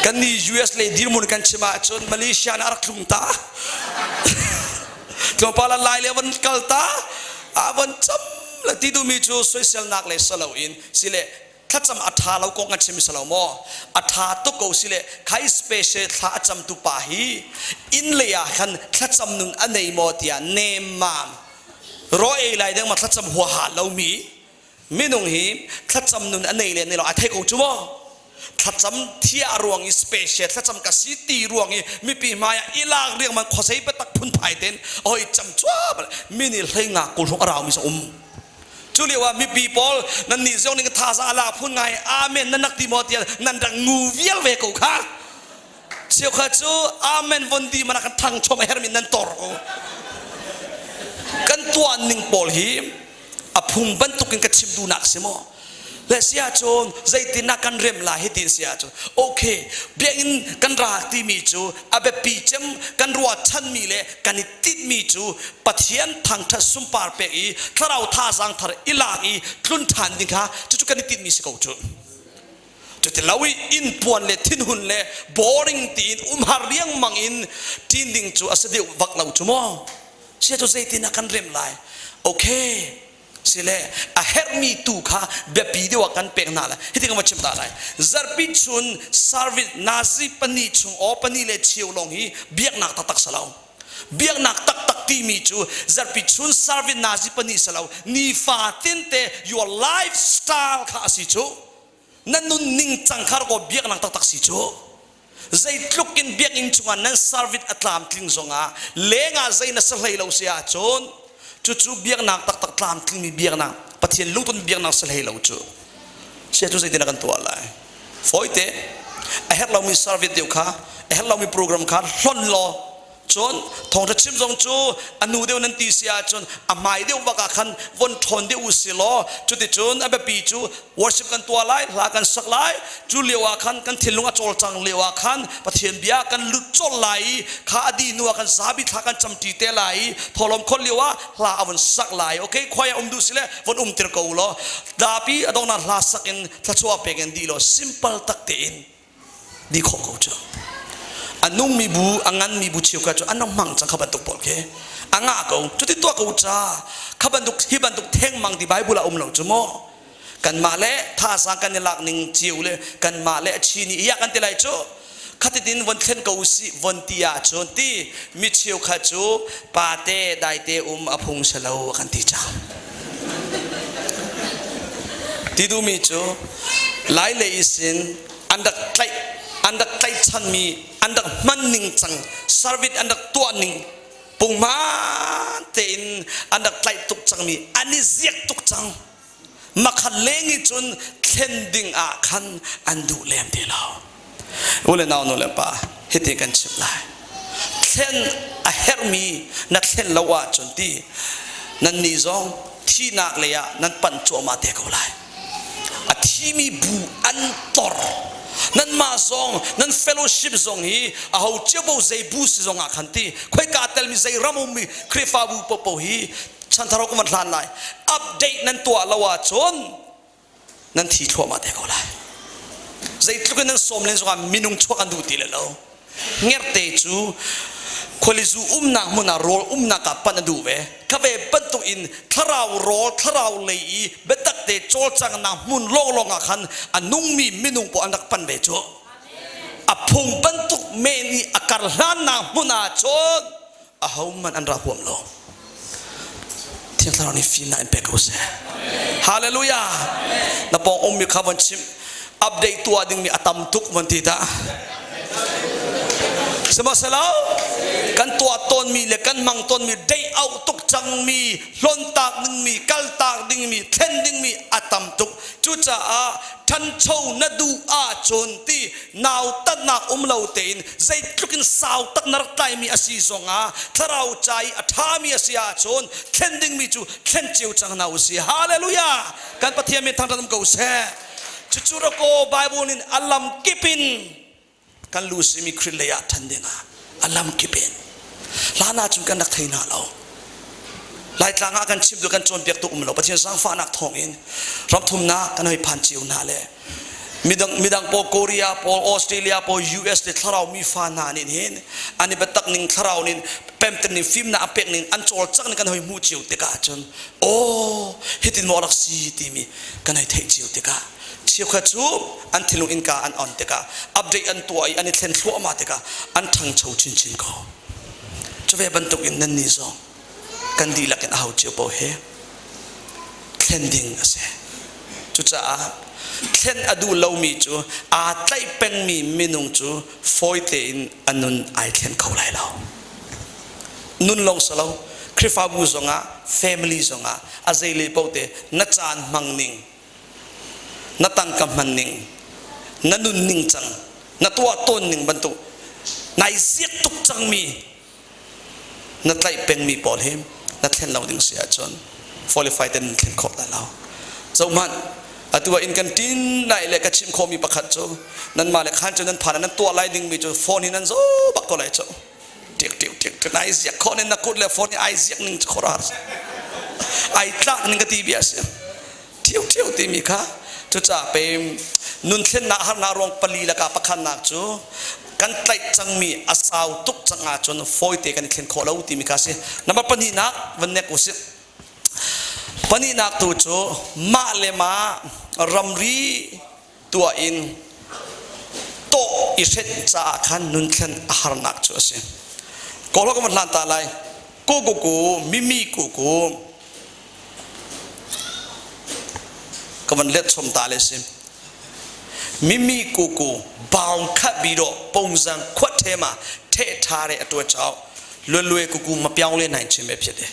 kan ni US le dirmun kan chim ahcun Malaysia na rak tlung ta tlawmpal a lai le van kal ta a von cam le ti duhmi cu soiselnak le salo in sile thlacam a ṭha lo kong an chim si lo maw a ṭha tuk ko si le khai special thla a camtu pa hi inn lei ah khan thlacam nun a nei maw tiah nemmam ro ei lai deng ma thlacam huaha lomi minung hi thlacam nun a nei le nei lo a thei ko cu maw thlacam thia ruang i special thlacam ka si ti ruang i mipi hmai ah ilak riang man khosei patak phunphai ten oi cam chuap mini hlei nga kul hruk a rau mi sa um Cu lio ah mipi pawl nan nih zong ning thazaang a lak phun ngai amen nan nak ti maw tiah nan rak ngu vial ve ko kha. Cheukhat cu amen von di mana kan thang chom a hermi nan tor ko. Kan tuah ning pawl hi a phung bantukin ka chim duhnak si maw? Le si ahcun zeitin ah kan rem lai hi tin si ahcun okay biakinn kan ra timi cu a biapi cem kan ruahchanmi le kan i tinhmi cu Pathian thangṭhat sunpar pek i thlarau thazaang thar i lak i tlun ṭhan ding kha cucu kan i tinhmi si ko cu. Cuti lo i inn puan le thinhun le boring tiin umhar riangmang in ṭin ding cu a si deuh vak lo cu maw? Sia cu zeitin ah kan rem lai? Okay. Sile a herhmi tu kha biapi deuh ah kan pek hna lai. Hiti kan va chim ta lai. Zarhpi chun service nazi pahnih chung aw pahnih le cheu lawng hi biaknak taktak si lo. Biaknak taktak timi cu zarhpi chun service nazi pahnih si lo. Nifa tinte your lifestyle kha a si cu. Na nunning cang kha rak aw biaknak taktak si cu. Zeitluk in biakinn chungah nan service a tlamtling zongah lengah zei na si hlei lo si ahcun cucu biaknak taktak tlamtlingmi biaknak Pathian lungton biaknak si hlei lo cu sia cu zeitin kan tuah lai? Fawite a herh lomi service deuh kha a herh lomi program kha hlon law Cun thawngṭha chim zong cu a nu deuh nan ti si ahcun a hmai deuh bak ah khan von ṭhawn deuh u si law cuticun a biapi cu worship kan tuah lai, hla kan sak lai. Cu lio ah khan kan thinlung a cawlcang lio ah khan Pathian bia kan lut colh lai i kha a dih hnu ah khan zapi thla kan camṭi te lai i thawhlawm khawlh lio ah hla a von sak lai. Okay, khuai ah um duh si le von umtir ko u law dapi a donghnak hla sak in thluachuah pek in dih law simple tak tein di khawh ko cu. A nungmi bu, a nganmi bu cheukhat cu an rak hmang cang kha bantuk pawl khi. A ngah ko. Cuti tuah ko ca. Kha bantuk hi bantuk thengmang ti Bible ah um lo cu maw? Kanmah le thazaang kan i lak ning cio le kanmah le a chi nih iya kan ti lai cu. Khatitin von thlen ko usih von ti ahcun ti mi cheukhat cu pate daite um a phung si lo kan ti cang. Ti duhmi cu Lai lei sin an rak tlaih an rak tlaihchanmi an rak hman ning cang service an rak tuah ning punghman tein an rak tlaih tuk cangmi an i ziak tuk cang makhat leng i cun thlen ding ah khan an duh lem ti lo u le nau nu le pa hiti kan chim lai thlen a herhmi na thlen lo ahcun ti nan nih zong thihnak lei ah nan panh cuahmah te ko lai a thimi bu an tor nanmah zong nan fellowship zong hi a ho cio zei bu si zong ah khan ti khoika telmi zei ram ummi Khrihfabu popo hi chanthar ka van hlan lai update nan tuah lo ahcun nan thi thluahmah te ko lai. Zeitluk in nan sawm len zongah minung chuak an duh ti le lo. Ngerte cu khualizu umnak hmun ah rawl umnak ah panh a duh ve. Kha ve bantuk in thlarau rawl thlarau lei i biatak te cawlcanghnak hmun lawnglawng ah khan a nungmi minung pawl an rak pan ve cu. A phung bantuk men i a kar hlannak hmun ah cun ahohmanh an ra huam lo. Thiang Thlarau nih fimnak in pe ko seh. Hallelujah. Na pawng ummi kha von chim. Update tuah dingmi a tam tuk von ti ta. Sihmanhsehlaw kan tuah tawnmi le kan hmang tawnmi dei auh tuk cangmi hlontak dingmi kaltak dingmi thlen dingmi a tam tuk cucaah ṭhancho na duh ahcun ti nautatnak um lo tein zeitluk in sau tak na rak tlaimi a si zongah thlarau ca i a ṭhami a si ahcun thlen dingmi cu thlen cio cang hna u si. Hallelujah! Kan Pathian min thangṭhat um ko seh. Cucu rakaw Bible in a lam kip in kan lu simi Khrih lei ah ṭhan dingah a lam kip in hlan ahcun kan rak thei hna lo. Laitlang ah kan chimtu kan cawnpiaktu um lo Pathian zaangfahnak thawngin ramthumnak kan hoi phan cio hna le midang midang pawl Korea pawl Australia pawl US le thlarau mi fa hna nih hin an i biatak ning thlarau nin pemter ning fimnak a pek ning an cawlcangh ning kan hoi hmuh cio tikah cun aw hitin maw rak si timi kan hei theih cio tikah cheukhat cu an thinlung innka an on tikah update an tuah i an i thlen thluahmah tikah an ṭhangcho chinchin ko. Cu ve bantuk in nannih zong kan dihlak in aho cio paoh hi thlen ding a si. Cucaah thlen a duh lomi cu aa tlaih pengmi minung cu fawi tein a nun ai thlen kho lai lo. Nun lawng si lo, Khrihfabu zongah, family zongah a zeile paoh te na caan hmang ning, na tangka hman ning, na nun ning cang, na tuah tawn ning bantuk nai ziak tuk cangmi na tlaih pengmi pawl hi na thlen lo ding si ahcun qualify ten thlen khawh lai lo. Zohhmanh, atu ah inn kan ṭin lai le ka chim khawhmi pakhat cu nanmah le khan cu nan phan ah nan tuah lai dingmi cu phone hi nan zaw bak ko lai cu. Ṭiak ṭiak ṭiak ṭiak ai ziak khawh ning na kut le phone hi ai ziak ning cu khuaruahhar ai tlak ning ka ti bia si. Ṭhiu ṭhiu timi kha cucaah pe nun thlennak harnak ruang pali lakah pakhatnak cu kan tlaih cangmi a sau tuk cang ahcun fawite kan i thlen khawh lo timi kha a si. Number pahnihnak van nek usih. Pahnihnak tu cu mah le mah ramri tuah in tawh i hrenh caah khan nunthlen a harnak cu a si. Kawlhaw ka van hlan ta lai. Ku ku ku mimi ku ku ka van let chom ta le si. Mimi ku ku baung khat bi do pongzang khuat the ma the tha re atua chau lue lue ku ku ma piang le nai chim e phet e.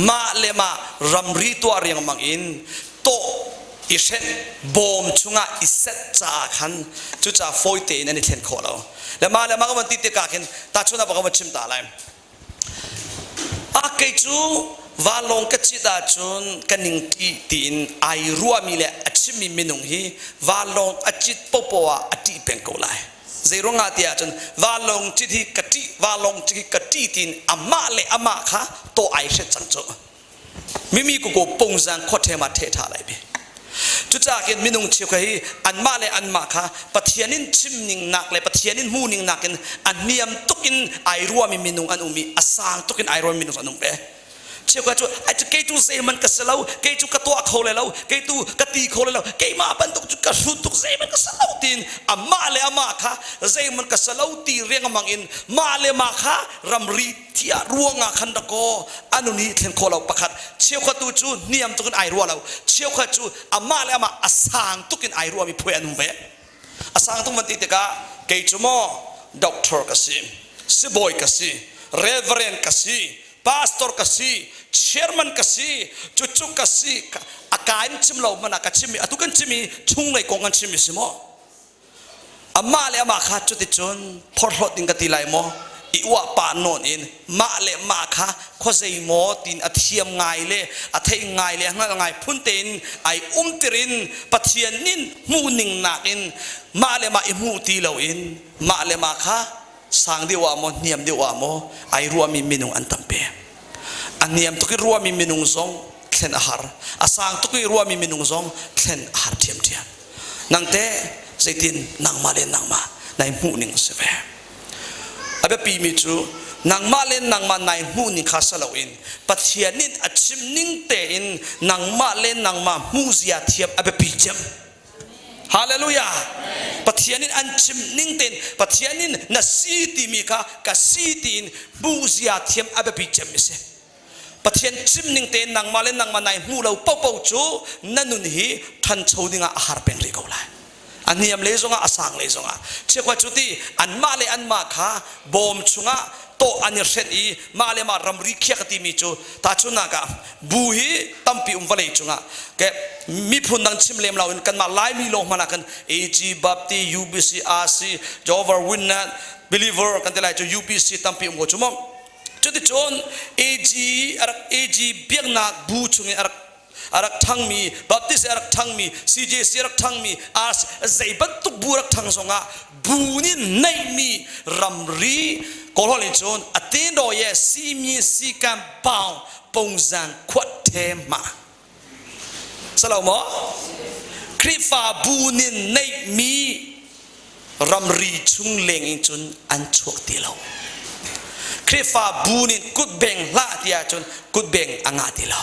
Mah le mah ramri tuah riangmang in tawh i hrenh bawm chungah i set caah khan cucaah fawi tein an i thlen khawh lo. Le mah le mah ka van ti tikah khin tahchunhnak ka van chim ta lai. A kei cu vanlawng ka cit ahcun ka ning ṭih tiin ai ruahmi le a chimmi minung hi vanlawng a cit popoh ah a ṭih peng ko lai. Zeiruangah ti ahcun vanlawng cit hi ka ṭih, vanlawng cit hi ka ṭih tiin amah le amah kha tawh ai hret cang cu. Mimi kuku pungzang khuaṭhem ah ṭheh ṭha lai bi. Cucaah khin minung cheukhat hi anmah le anmah kha Pathian in chimning nak le Pathian in hmuhning nakin a niam tuk in ai ruahmi minung an um i a sang tuk in ai ruahmi minung an um ve. Cheukhat cu ai cu kei cu zeihmanh ka si lo, kei cu ka tuah kho le lo, kei tu ka ti kho le lo, keimah bantuk cu ka hrut tuk zeihmanh ka si lo tiin amah le amah kha zeihmanh ka si lo ti riangmang in mah le mah kha ramri thiah ruangah khan dakaw a nun hi thlen khawh lo pakhat cheukhat tu cu niam tuk in ai ruah lo cheukhat cu amah le amah a sang tuk in ai ruahmi phuai an um ve a sang tuk van ti tikah kei cu maw doctor ka si sibawi ka si reverend ka si pastor ka si chairman ka si cucu ka si a ka in chim lo hmanh ah ka chim i atu kan chim i chunglei kong kan chim i si maw Amah le amah kha cuticun phorhlawt in ka ti lai maw? I uah pah nawn in mah le mah kha khuazei maw tiin a thiam ngai le a theih ngai le a hngalh ngai phun tein ai umtir in Pathian nin hmuhning nakin mah le mah i hmuh ti loin mah le mah kha sang deuh ah maw hniam deuh ah maw ai ruahmi minung an tampi. A niam tuk i ruahmi minung zong thlen a har. A sang tuk i ruahmi minung zong thlen a har ṭhiamṭhiam. Nang teh zeitin nangmah le nangmah nai hmuh ning a si ve. A biapi mi cu nangmah le nangmah nai hmuh ning kha si loin Pathian nih a chim ning tein nangmah le nangmah hmuh zia thiam a biapi cem. Hallelujah. Pathian in an chim ning tein Pathian in na si timi kha ka si tiin hmuh zia thiam a biapi cem mi si. Pathian chim ning tein nangmah le nangmah nai hmuh lo paohpaoh cu na nun hi ṭhancho dingah a har peng rih ko lai. A niam lei zongah a sang lei zongah. Chiakhua cu ti anmah le anmah kha bawm chungah tawh an i hrenh i mah le mah ramri khiak a timi cu tahchunhnak ah bu hi tampi um vawlei cungah ke miphun dang chim lem loin kanmah Laimi lawng hmanh ah khan AG, Baptist, UBC, RC, Jehovah Witness, Believer kan ti lai cu UPC tampi um ko cu mu. Cuticun AG a rak AG biaknak bu chung i a rak a rak ṭhangmi Baptist a rak ṭhangmi CJC a rak ṭhangmi RC zei bantuk bu rak ṭhang zongah bu nih neihmi ramri Kawlholh in cun a tendaw ye simi sikam paung pongzang khuat the ma Salo maw? Khrihfabu nih neihmi ramri chung leng in cun an chuak ti lo. Khrihfabu nih kutbeng hlah ti ahcun kutbeng a ngah ti lo.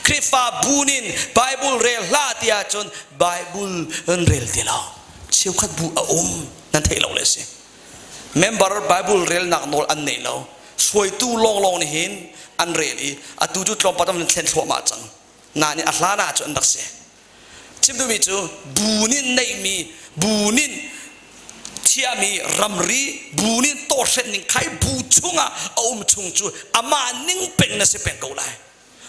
Khrihfabu nih Bible rel hlah ti ahcun Bible an rel ti lo. Cheukhat bu a um nan theih lo le si. Member Bible relnak nawl an nei lo. Hruaitu lawnglawng nih hin an rel i atu cu tlawmpal an thlen thluahmah cang. Nain a hlan ah cun an rak si. Chim duhmi cu bu nih neihmi, bu nih thiahmi ramri, bu nih tawhrenh ning khai bu chungah a um chung cu amah ning peng na si peng ko lai.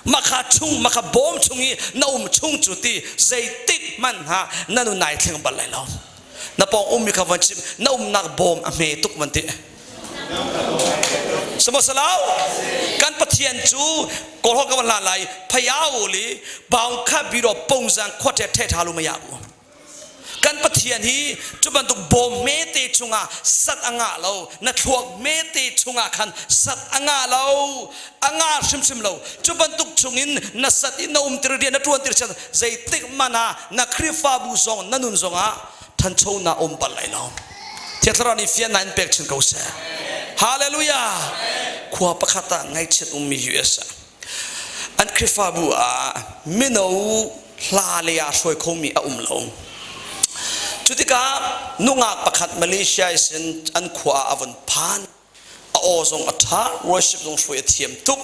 Makha chung, makha bawm chung i na um chung cu ti zeitik hmanhah na nun nai thleng bal lai lo. Na pawng ummi kha van chim, na umnak bawm a hme tuk van ti. Samosalau kan Pathian cu kawlhaw ka van hlan lai phaya u li baung kha biro pongzang khuate the tha lu maya bu. Kan Pathian hi cu bantuk bawm hmete chungah sat a ngah lo, na thluak hmete chungah khan sat a ngah lo, a ngah hrimhrim lo. Cu bantuk chungin na sat i na um tir rian na ṭuan tir chan zeitik hmanh ah na Khrihfabu zong na nun zongah ṭhanchonak um bal lai lo. Thiang Thlarau nih fiannak in pek chin ko seh. Hallelujah! Khua pakhat ah ngaihchiat ummi US ah an Khrihfabu ah mino hla lei ah hruai khomi a um lo. Cutikah nungak pakhat Malaysia sin an khua ah a vun phan. A aw zong a ṭha, worship zong hruai a thiam tuk.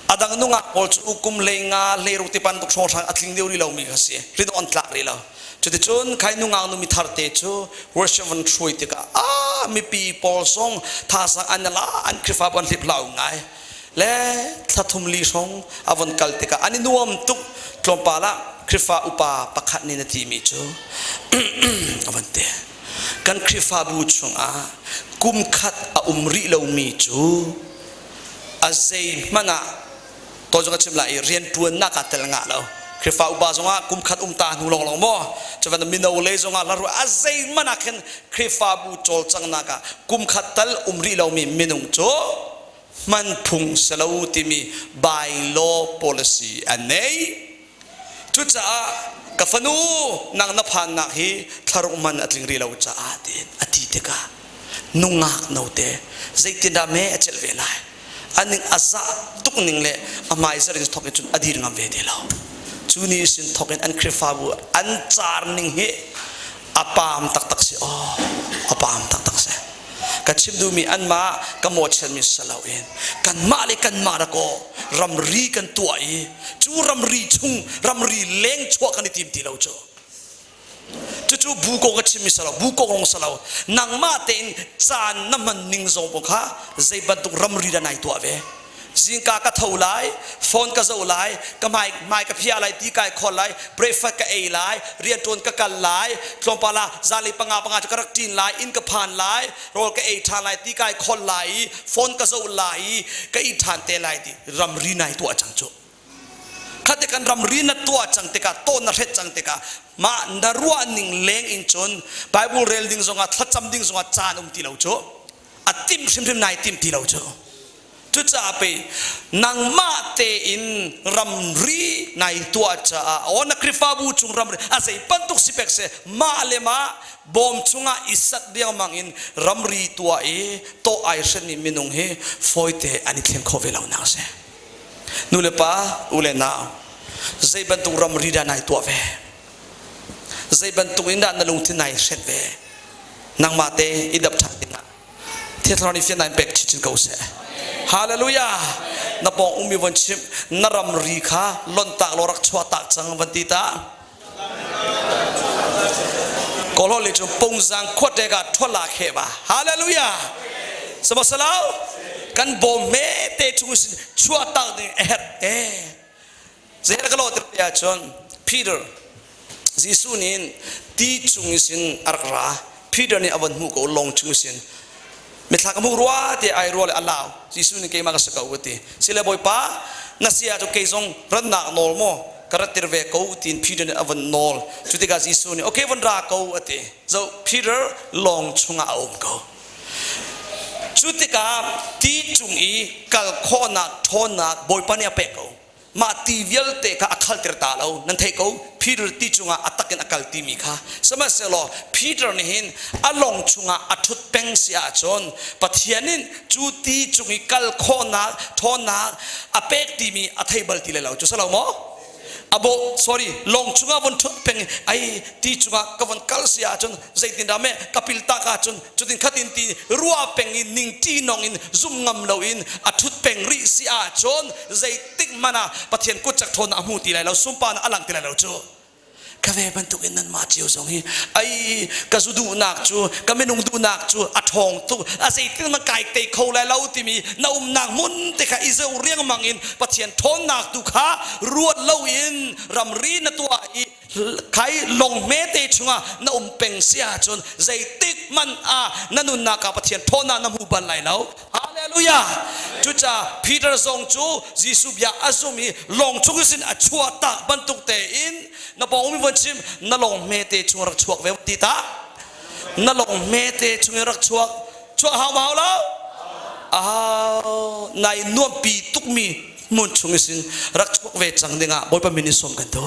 A dang nungak pawl cu kum hlei nga, hlei ruk ti bantuk hrawnghrang a tling deuh rih lomi kha si. Ridawh an tlak rih lo. Cuticun khai nungak nu mithar te cu worship van hruai tikah ah mipi pawl zong thazaang an la an Khrihfabu an hlip hlau ngai. Le thla thum li hrawng a von kal tikah an i nuam tuk. Tlawmpal ah Khrihfa upa pakhat nih na timi cu a van ti. Kan Khrihfabu chungah kum khat a um rih lomi cu a zeihmanh ah to zong a chim lai i rianṭuannak ah tel ngah lo. Khrihfa upa zongah kum khat um ta hnu lawnglawng maw cuvan mino lei zongah la ruah a zeihmanh ah khin Khrihfabu cawlcanghnak ah kum khat tal um rih lomi minung cu hman phung si lo timi bylaw policy an nei. Cucaah ka fanu nang na phannak hi thlaruk man a tling rih lo caah tiin a ti tikah nungak note zeitindah me a celh ve lai aning a zah tuk ning le a hmai zar in thok in cun a dir ngam ve ti lo. Cu ni sin thok in an Khrihfabu an car ning hi a paam taktak si aw a paam taktak si. Ka chim duhmi anmah ka mawhchiatmi si loin kanmah le kanmah dakaw ramri kan tuah i cu ramri chung ramri leng chuah kan i tim ti lo cu. Cucu bu kong ka chimmi si lo, bu kong lawng si lo. Nangmah tein caan na hman ning zong kong kha zei bantuk ramri dah nai tuah ve. Zingka ka tho lai, phone ka zoh lai, ka hmai, hmai ka phia lai, ti kai khol lai, breakfast ka ei lai, rianṭuan ka kal lai, tlawmpal ah zanlei panga panga cu ka rak ṭin lai, inn ka phan lai, rawl ka ei ṭhan lai, ti kai khol lai i phone ka zoh lai i ka ih ṭhan te lai ti ramri nai tuah cang cu. Khate kan ramri na tuah cang tikah, tawn na hret cang tikah mah na ruah ning leng in cun Bible rel ding zongah thlacam ding zongah caan um ti lo cu. A timh hrimhrim nai tim ti lo cu. Cucaah pei nangmah tein ramri nai tuah caah aw na Khrihfabu chung ramri a zei bantuk si pek seh mah le mah bawm chungah i sat riangmang in ramri tuah i tawh ai hrenmi minung hi fawite an i thleng kho ve lo nak si. Nu le pa, u le nau, zei bantuk ramri dah nai tuah ve? Zei bantuk in dah na lungthin nai hret ve? Nangmah te i dap ṭhan dingah Thiang Thlarau nih fiannak in pek chinchin ko seh. Hallelujah! Na pawng ummi von chimh, na ramri kha lontak law rak chuah tak cang van ti ta. Kawlhaw le cu pungzang khuate ka thola khe ba. Hallelujah! Samasalau kan bawm me te chung sin chuah tak ding a herh e. Zei ka lo te ahcun Peter Jesuh nih ti chung sin a rak ra. Peter nih a von hmuh ko lawng chung sin. Mithla ka hmuh rua ti ai rua le a lau. Jesuh nih keimah ka si ko ka ti. Sile Bawipa na si ahcun kei zong rannak nawl maw ka rat tir ve ko tiin Peter nih a von nawl. Cu tikah Jesuh nih okay von ra ko a ti. Zo Peter lawng chungah a um ko. Cu tikah ti cung i kal khawhnak ṭhawnnak Bawipa nih a pek ko. Mah ti vialte kha a khalter ta lo. Nan theih ko, Peter ti cungah a tak in a kal timi kha. Sihmanhsehlaw Peter nih hin a lawng chungah a ṭhut peng si ahcun Pathian in cu ti cung i kal khawhnak ṭhawnnak a pek timi a thei bal ti lai lo. Cu si lo maw? Abo sorry lawng chungah von ṭhut peng i ai ti cungah ka von kal si ahcun zeitindah meh ka pil tak ahcun cutin khatin ti ruah peng in ningṭi nong in zum ngam loin a ṭhut peng rih si ahcun zeitik hmanh ah Pathian kut cak ṭhawnnak a hmu ti lai lo, sunparnak a lang ti lai lo cu. Ka ve bantuk in nanmah cio zong hi ai ka zu duhnak cu ka minung duhnak cu a ṭhawng tuk a zeitin man kai tei kho lai lo timi na umnak hmun te kha i zoh riangmang in Pathian ṭhawnnak tu kha ruat loin ramri na tuah i khai lawng hmete chungah na um peng si ahcun zeitik hmanh ah na nunnak ah Pathian ṭhawnnak na hmu bal lai lo. Hallelujah! Cucaah Peter zong cu Jesuh bia a zum i lawng chung sin a chuah tak bantuk tein na pawng umi von chim na lawng hmete chung rak chuak ve ti ta na lawng hmete chung rak chuak chuak hau ma hau lo ah nai nuampi tukmi hmun chung sin rak chuak ve cang dingah Bawipa min in sawm kan tu.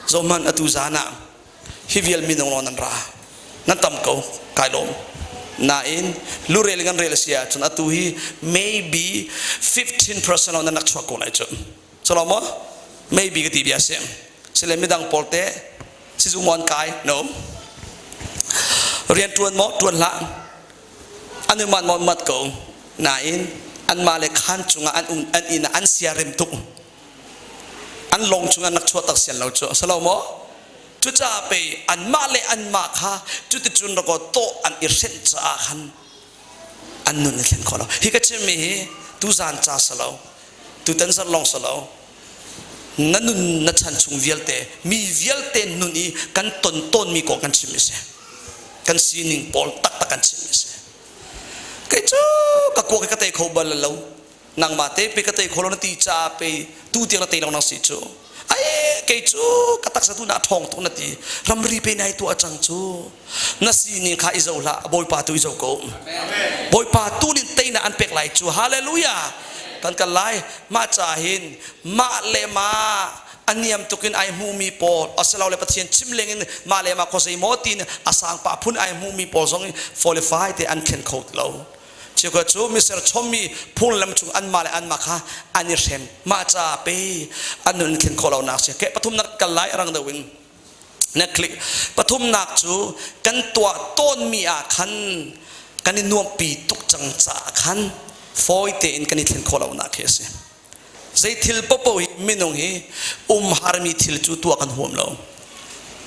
Zohhmanh atu zan ah hi vial minung lawng nan ra. Nan tam ko, kai lawm. Nain lurel in kan rel a si ahcun atu hi maybe 15% lawng nan rak chuak ko lai cu. Chalo maw? Maybe ka ti bia si. Sile midang pawl te sizung maw an kai? No. Rian tuan maw? Tuan hlah. An i mat maw? Mat ko. Nain anmah le khan cungah an um an inn ah an siarem tuk. An lawng chungah nak chuah tak sian lo cu. Salo maw? Cucaah pei anmah le anmah kha cuticun rakaw tawh an i hrenh caah khan an nun i thlen khawh lo. Hi ka chimmi hi tuzan ca si lo, tutan zarh lawng si lo, na nun na chan chung vialte mi vialte nun i kan ton tawnmi kong kan chim si. Kan sining pawl taktak kan chim si. Kei cu ka kuak ka tei kho bal lo. Nangmah te pe ka tei kho lo na ti caah pe tu tiang na tei lo nang si cu. Ai kei cu ka taksa tu na ṭhawng tuk na ti. Ramri pe nai tuah cang cu. Na sining kha i zo hlah, Bawipa tu i zo ko. Bawipa tu nih teinak an pek lai cu. Hallelujah. Kan kal lai. Mah ca hin mah le mah a niam tukin ai hmumi pawl asilole Pathian chim lengin mah le mah khuazei maw tiin a sang pah phun ai hmumi pawl zong qualify te an thlen kho lo. Cheukhat cu miser chommi phunglam chung anmah le anmah kha an i hrem. Mah ca pe an nun thlen khawh lonak si. Ke pathumnak kal lai rang deuh in na click. Pathumnak cu kan tuah tawnmi ah khan kan i nuamhpi tuk cang caah khan fawi tein kan i thlen khawh lonak khi a si. Zei thil popo hi minung hi umharmi thil cu tuah kan huam lo.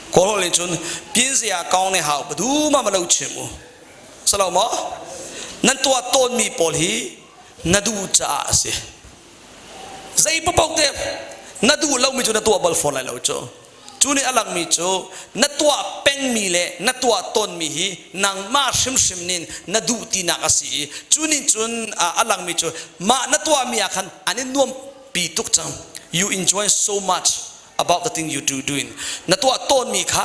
Kawlholh nih cun pinzia kaung ne hau badu ma ma lo chim u. Salo maw? Nan tuah tawnmi pawl hi na duh caah a si. Zei paoh te na duh lomi cu na tuah bal fawn lai lo cu. Cu nih a langmi cu na tuah pengmi le na tuah tawnmi hi nangmah hrimhrim nih na duh tinak a si i cu nih cun a langmi cu mah na tuahmi ah khan an i nuampi tuk cang. You enjoy so much about the thing you do doing. Na tuah tawnmi kha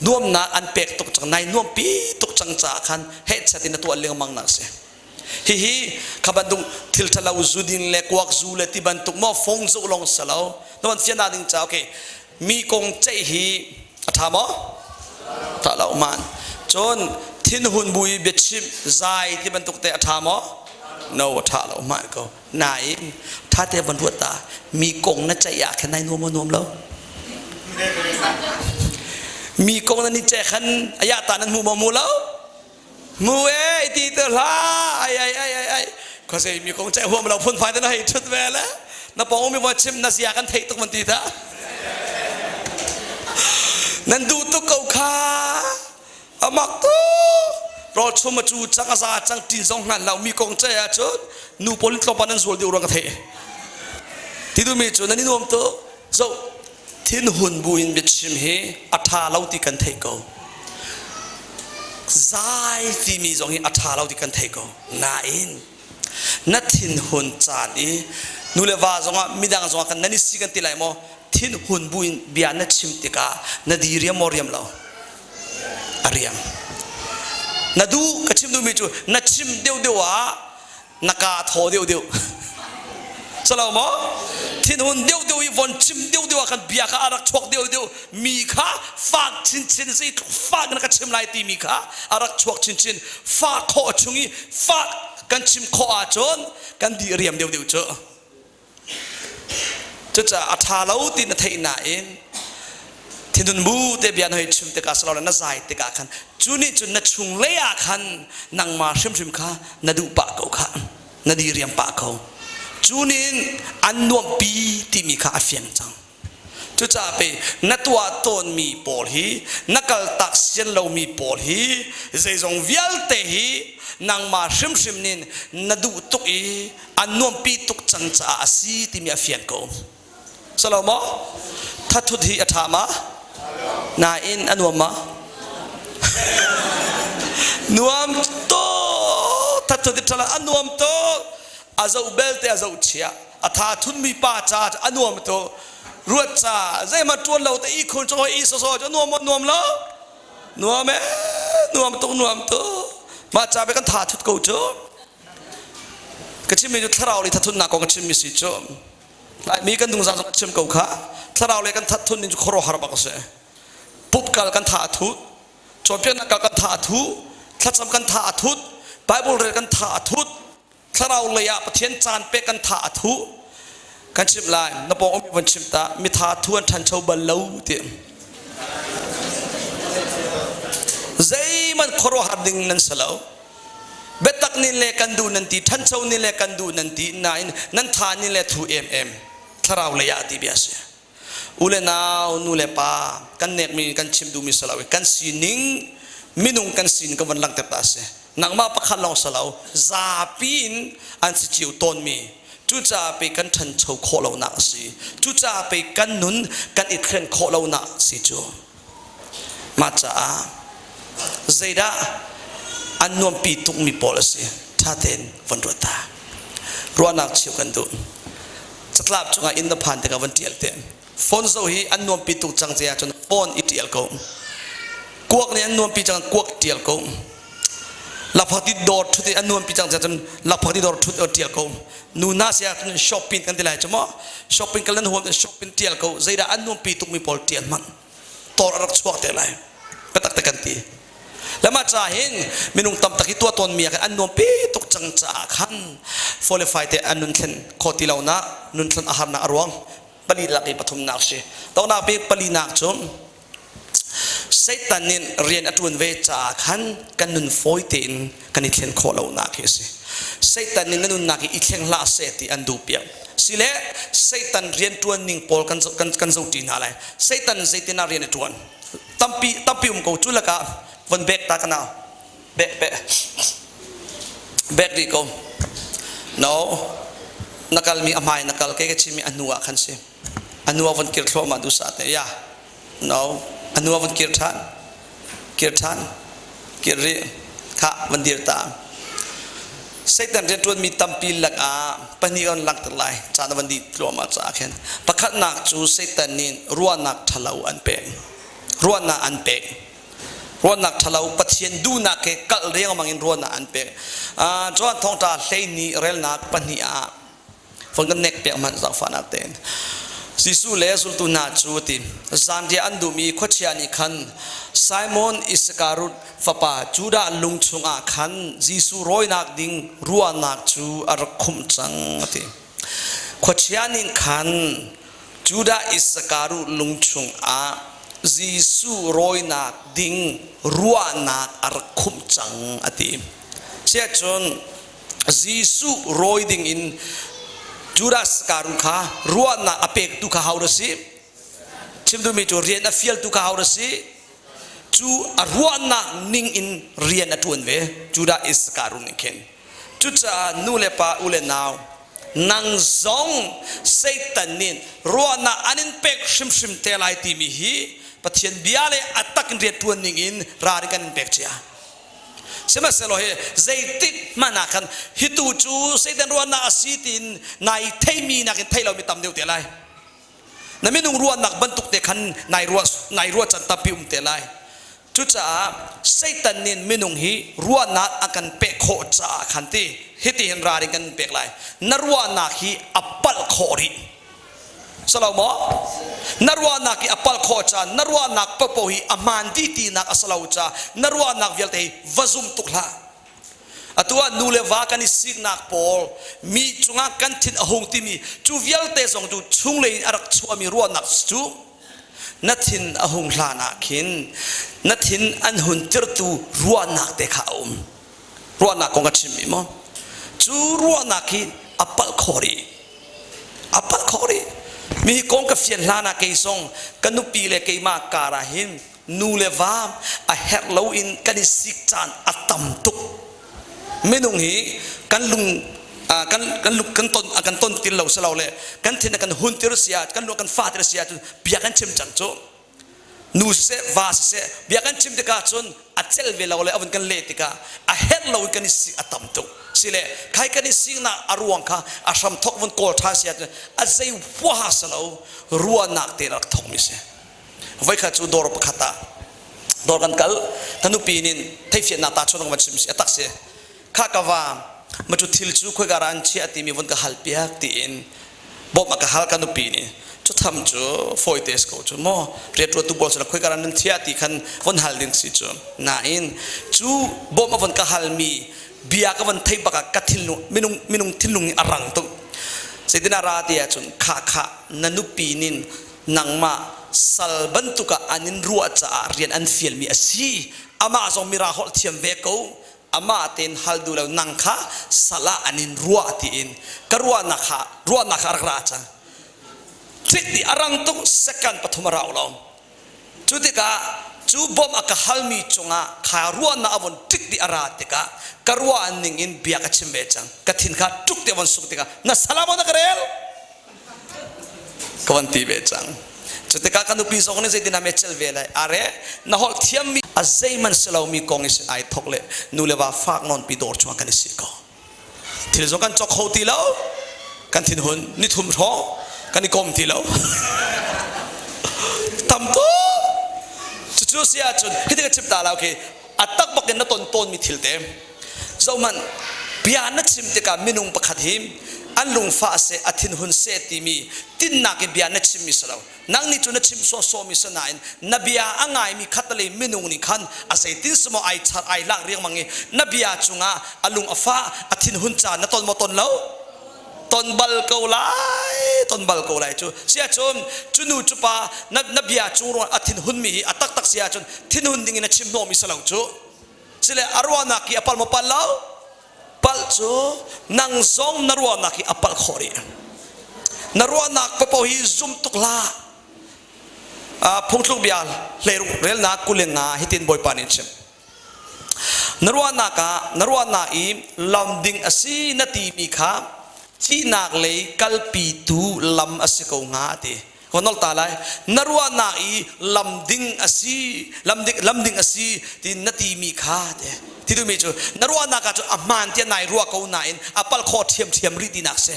nuamnak an pek tuk cang, nai nuampi tuk cang caah khan hehchat in na tuah lengmang nak a si. Hihi kha bantuk thil ṭhalo zu ding le kuak zu le ti bantuk maw phone zoh lawng si lo. Na van fian ding ca okay. Mi kong ceih hi a ṭha maw? Ṭha lo man. Cun thinhun bu i biachimh zai ti bantuk te a ṭha maw? No, a ṭha lo man ko. Nain ṭha te van ruat ta mi kong na ceih ah khan nai nuam maw nuam lo? Mi kong na ni ceih khan aya ta nan hmu maw mu lo? Mu e ti te hlah ai ai ai ai ai khuazei mi kong ceih huam lo phun fai te na hei thut ve le na pong mi mo chim na zia kan theih tuk man ti ta nan duh tuk ko kha amak tu rawl chum a cu cang a za cang tin zong hngal lo mi kong ceih ah cun nu pawl in tlawmpa nan zual deuh ruang ka theih ti duhmi cu nan i nuam tu zo Thinhun buin biachim hi a ṭha lo ti kan theih ko. Zai timi zong hi a ṭha lo ti kan theih ko. Nain na thinhun caan i nu le va zongah midang zongah kan nan i si kan ti lai maw? Thinhun buin bia na chim tikah na di riam maw riam lo? A riam. Na duh ka chim duhmi cu na chim deuhdeuh ah na kaa thaw deuhdeuh salo maw thinhun deuhdeuh i von chim deuhdeuh ah khan bia kha a rak chuak deuhdeuh mi kha fak chinchin zeitluk fak na ka chim lai timi kha a rak chuak chinchin fak khawh chung i fak kan chim khawh ahcun kan di riam deuhdeuh cu Cucaah a ṭha lo ti na theih nain thinhun bu te bia na hei chim tikah silole na zai tikah khan cu nih cun na chunglei ah khan nangmah hrimhrim kha na duh pah ko kha na diriam pah ko. Cu nih an nuamhpi timi kha a fiang cang. Cucaah pei na tuah tawnmi pawl hi na kaltak sian lomi pawl hi zeizong vialte hi nangmah hrimhrim nih na duh tuk i an nuampi tuk cang caah a si timi a fian ko. Salo maw? Thathut hi a ṭha ma? Nain a nuam ma? Nuam tuk! Thathut hi ṭha a nuam tuk! A zoh belte a zoh chia. A tha thunmi pa ca a nuam tuk ruat ca zeihmanh ṭuan lo te i khun cu i soso cu nuam maw nuam lo nuam e nuam tuk nuam tuk mah ca be kan tha thut ko cu ka chimmi cu thlarau le thathunnak kong ka chimmi si cu Laimi kan dungzang zong ka chim ko kha thlarau le kan thathun ning cu khuaruahhar bak a si pup kal kan tha a thut cawnpiaknak kal kan tha a thu thlacam kan tha a thut Bible rel kan tha a thut Thlarau lei ah Pathian caan pek kan tha a thu. Kan chimh lai, na pawng ummi von chimh ta, mitha thu an ṭhancho bal lo ti. Zeihmanh khuaruahhar ding nan si lo. Biatak nin le kan duh nan ti, ṭhancho nin le kan duh nan ti, nain nan tha nin le thu emem thlarau lei ah ti bia si. U le nau, nu le pa, kan nekmi kan chim duhmi si lo i kan sining minung kan sining kan von langhter ta si. Nangmah pakhat lawng si lo, zapi in an si cio tawnmi. Cucaah pei kan ṭhancho khawh lonak a si. Cucaah pei kan nun kan i thlen khawh lonak a si cu. Mah caah zeidah an nuampi tukmi pawl a si ṭha tein von ruat ta. Ruahnak cheu kan duh. Catlap cungah inn na phan tikah von ṭial te. Phone zoh hi an nuampi tuk cang ce ahcun phone i ṭial ko. Kuak nih an nuampi cang kuak ṭial ko. Laphakti dawr ṭhut i an nuampi cang ce ahcun laphakti dawr ṭhut i ṭial ko. Nu hna si ahcun shopping kan ti lai cu maw? Shopping kal nan huam shopping ṭial ko. Zeidah an nuampi tukmi pawl ṭial hmanh. Tor a rak chuak te lai. Biatak te kan ti. Le mah ca hin minung tam tak hi tuah tawnmi ah khan an nuampi tuk cang caah khan faw le fai te an nun thlen khawh ti lonak nun thlen a harnak a ruang pali lak i pathumnak si. Tonak bik palinak cu Satan nih rian a ṭuan ve caah khan kan nun fawi tein kan i thlen khawh lonak hi a si. Satan nih na nunnak hi i thleng hlah seh ti an duh piak. Sile Satan rian ṭuan ning pawl kan kan kan zohṭi hna lai. Satan zeitin ah rian a ṭuan? Tampi tampi um ko cu lakah von bek ta ka nau. Bek bek bek rih ko. No na kalmi a hmai na kal kei ka chimmi a hnu ah khan si. A nu a von kir thluahmah duhsah te. Ya. No. A nu a von kir ṭhan. Kir ṭhan. Kir rih. Khah van dir ta. Satan rianṭuanmi tampi lakah pahnih kan langhter lai. Caan a van dih thluahmah caah khin. Pakhatnak cu Satan nih ruahnak ṭhalo an pek. Ruahnak an pek. Ruahnak ṭhalo Pathian duhnak he kalh riangmang in ruahnak an pek. Johan thawngṭha hleihnih relnak pahnih ah Von kan nek piak hmanh zaangfahnak tein. Jesuh le zultu hna cu ti zanriah an dum i khuachia nih khan Simon Iskarut fapa Judah lung chungah khan Jesuh rawinak ding ruahnak cu a rak khumh cang a ti. Khuachia nih khan Judah Iskarut lung chungah Jesuh rawinak ding ruahnak a rak khumh cang a ti. Siahcun Jesuh rawi ding in Judas Karu kha ruahnak a pektu kha ho si? Chim duhmi cu rian a fialtu kha ho si? Cu a ruahnak ning in rian a ṭuan ve Judah Iskarut nih khin. Cucaah nu le pa u le nau nang zong Satan nih ruahnak an in pek hrimhrim te lai timi hi Pathian bia le a tak in rian ṭuan ning in ralrin kan in pek cia. Sihmanhsehlaw hi zeitik hmanh ah khan hitu cu Satan ruahnak a si tiin nai theimi nakin thei lomi tam deuh te lai. Na minung ruahnak bantuk te khan nai ruah nai ruah can tampi um te lai. Cucaah Satan nih minung hi ruahnak a kan pek khawh caah khan ti hiti hin ralrin kan pek lai. Na ruahnak hi a palh khawh rih. Salo maw? Na ruahnak hi a palh khawh caan, na ruahnak paohpaoh hi a hmaan dih tinak a si lo caah na ruahnak vialte hi va zum tuk hlah. Atu ah nu le va kan i siknak pawl, mi cungah kan thin a hung timi cu vialte zong cu chunglei in a rak chuahmi ruahnak cu na thin a hung hlan ah khin na thin an hun tirtu ruahnak te kha a um. Ruahnak kong ka chimmi maw? Cu ruahnak hi a palh khawh rih. A palh khawh rih. Mi hi kong ka fian hlan ah kei zong ka nupi le keimah kar ah hin nu le va a herh lo in kan i sik caan a tam tuk. Minung hi kan lung kan kan lung kan ton kan ton til lo si lo le kan thin a kan hun tir si ah kan lung kan fa tir si ah cun bia kan chim cang cu. Nu siseh va siseh bia kan chim tikah cun a cel ve lo le a vun kan leh tikah a herh lo in kan i si a tam tuk sile khai kan i siknak a ruang kha a hram thok vun kawl ṭhan si ahcun a zei huaha si lo ruahnak te rak thok mi si. Voikhat cu dawr pakhat ah dawr kan kal, ka nupi nin theifiannak ta chuan van chim si a tak si kha ka va ma cu thil cu khoika ra an chiah timi vun ka hal piak tiin bawmh a ka hal ka nupi nih. Cu tham cu fawi te ko cu maw, rianṭuantu pawl cu khoika ra nan thiah ti khan von hal ding si cu. Nain cu bawmh a von ka halmi bia ka von theih bak ah ka thinlung minung minung thinlung nih a rang tuk. Zeitin a ra ti ahcun kha kha na nupi nin nangmah sal bantuk ah an in ruah caah rian an fialmi a si. Amah zong mira holh thiam ve ko. Amah tein hal duh lo nang kha sal ah an in ruah tiin ka ruahnak kha ruahnak kha a rak ra cang. Cik ti a rang tuk second pathum a rau lo. Cu tikah cu bawmh a ka halmi cungah kha ruahnak a von ṭik dih a ra tikah ka ruah ning in bia ka chim ve cang. Ka thin kha ṭuk te a von suk tikah na salam na ka rel ka von ti ve cang. Cu tikah ka nupi zong nih zeitin dah cel ve lai? Are na holh thiammi a zeihmanh si lomi kong i ai thok le nu le va fak nawnpi dawr chungah kan i si ko. Thil zong kan cawk kho ti lo. Kan thinhun nithum hrawng kan i kom ti lo. Tam tuk. Cucu si ahcun hitin ka chim ta la okay a tak bak in na ton tawnmi thil te zohmanh bia na chim tikah minung pakhat hi an lungfah seh a thinhun seh timi tinnak in bia na chimmi si lo nang nih cu na chim sawsawmi si nain na bia a ngaimi khatalei minung nih khan a zeitin semaw ai char ai lak riangmang i na bia cungah a lung a fah a thinhun caan na ton maw ton lo ton bal ko lai ton bal ko lai cu sia cun cu nu cu pa na, na bia cung ruang a thinhun mi hi a taktak si ahcun thinhun ding in a chim hnawhmi si lo cu sile a ruahnak hi a pal maw pal lo Palh cu nang zong na ruahnak hi a palh khawh rih. Na ruahnak paoh hi zum tuk hlah. Phungthluk bia hleiruk relnak 25 hitin Bawipa nih chim. Na ruahnak ah na ruahnak i lam ding a si na timi kha thihnak lei kalpitu lam a si ko hnga a ti. Ka nol ta lai. Na ruahnak i lam ding a si, lam ding, lam ding a si ti na timi kha te. Ti duhmi cu na ruahnak ah cun a hmaan tiah nai ruah ko nain a palh khawh ṭhiamṭhiam rih tinak si.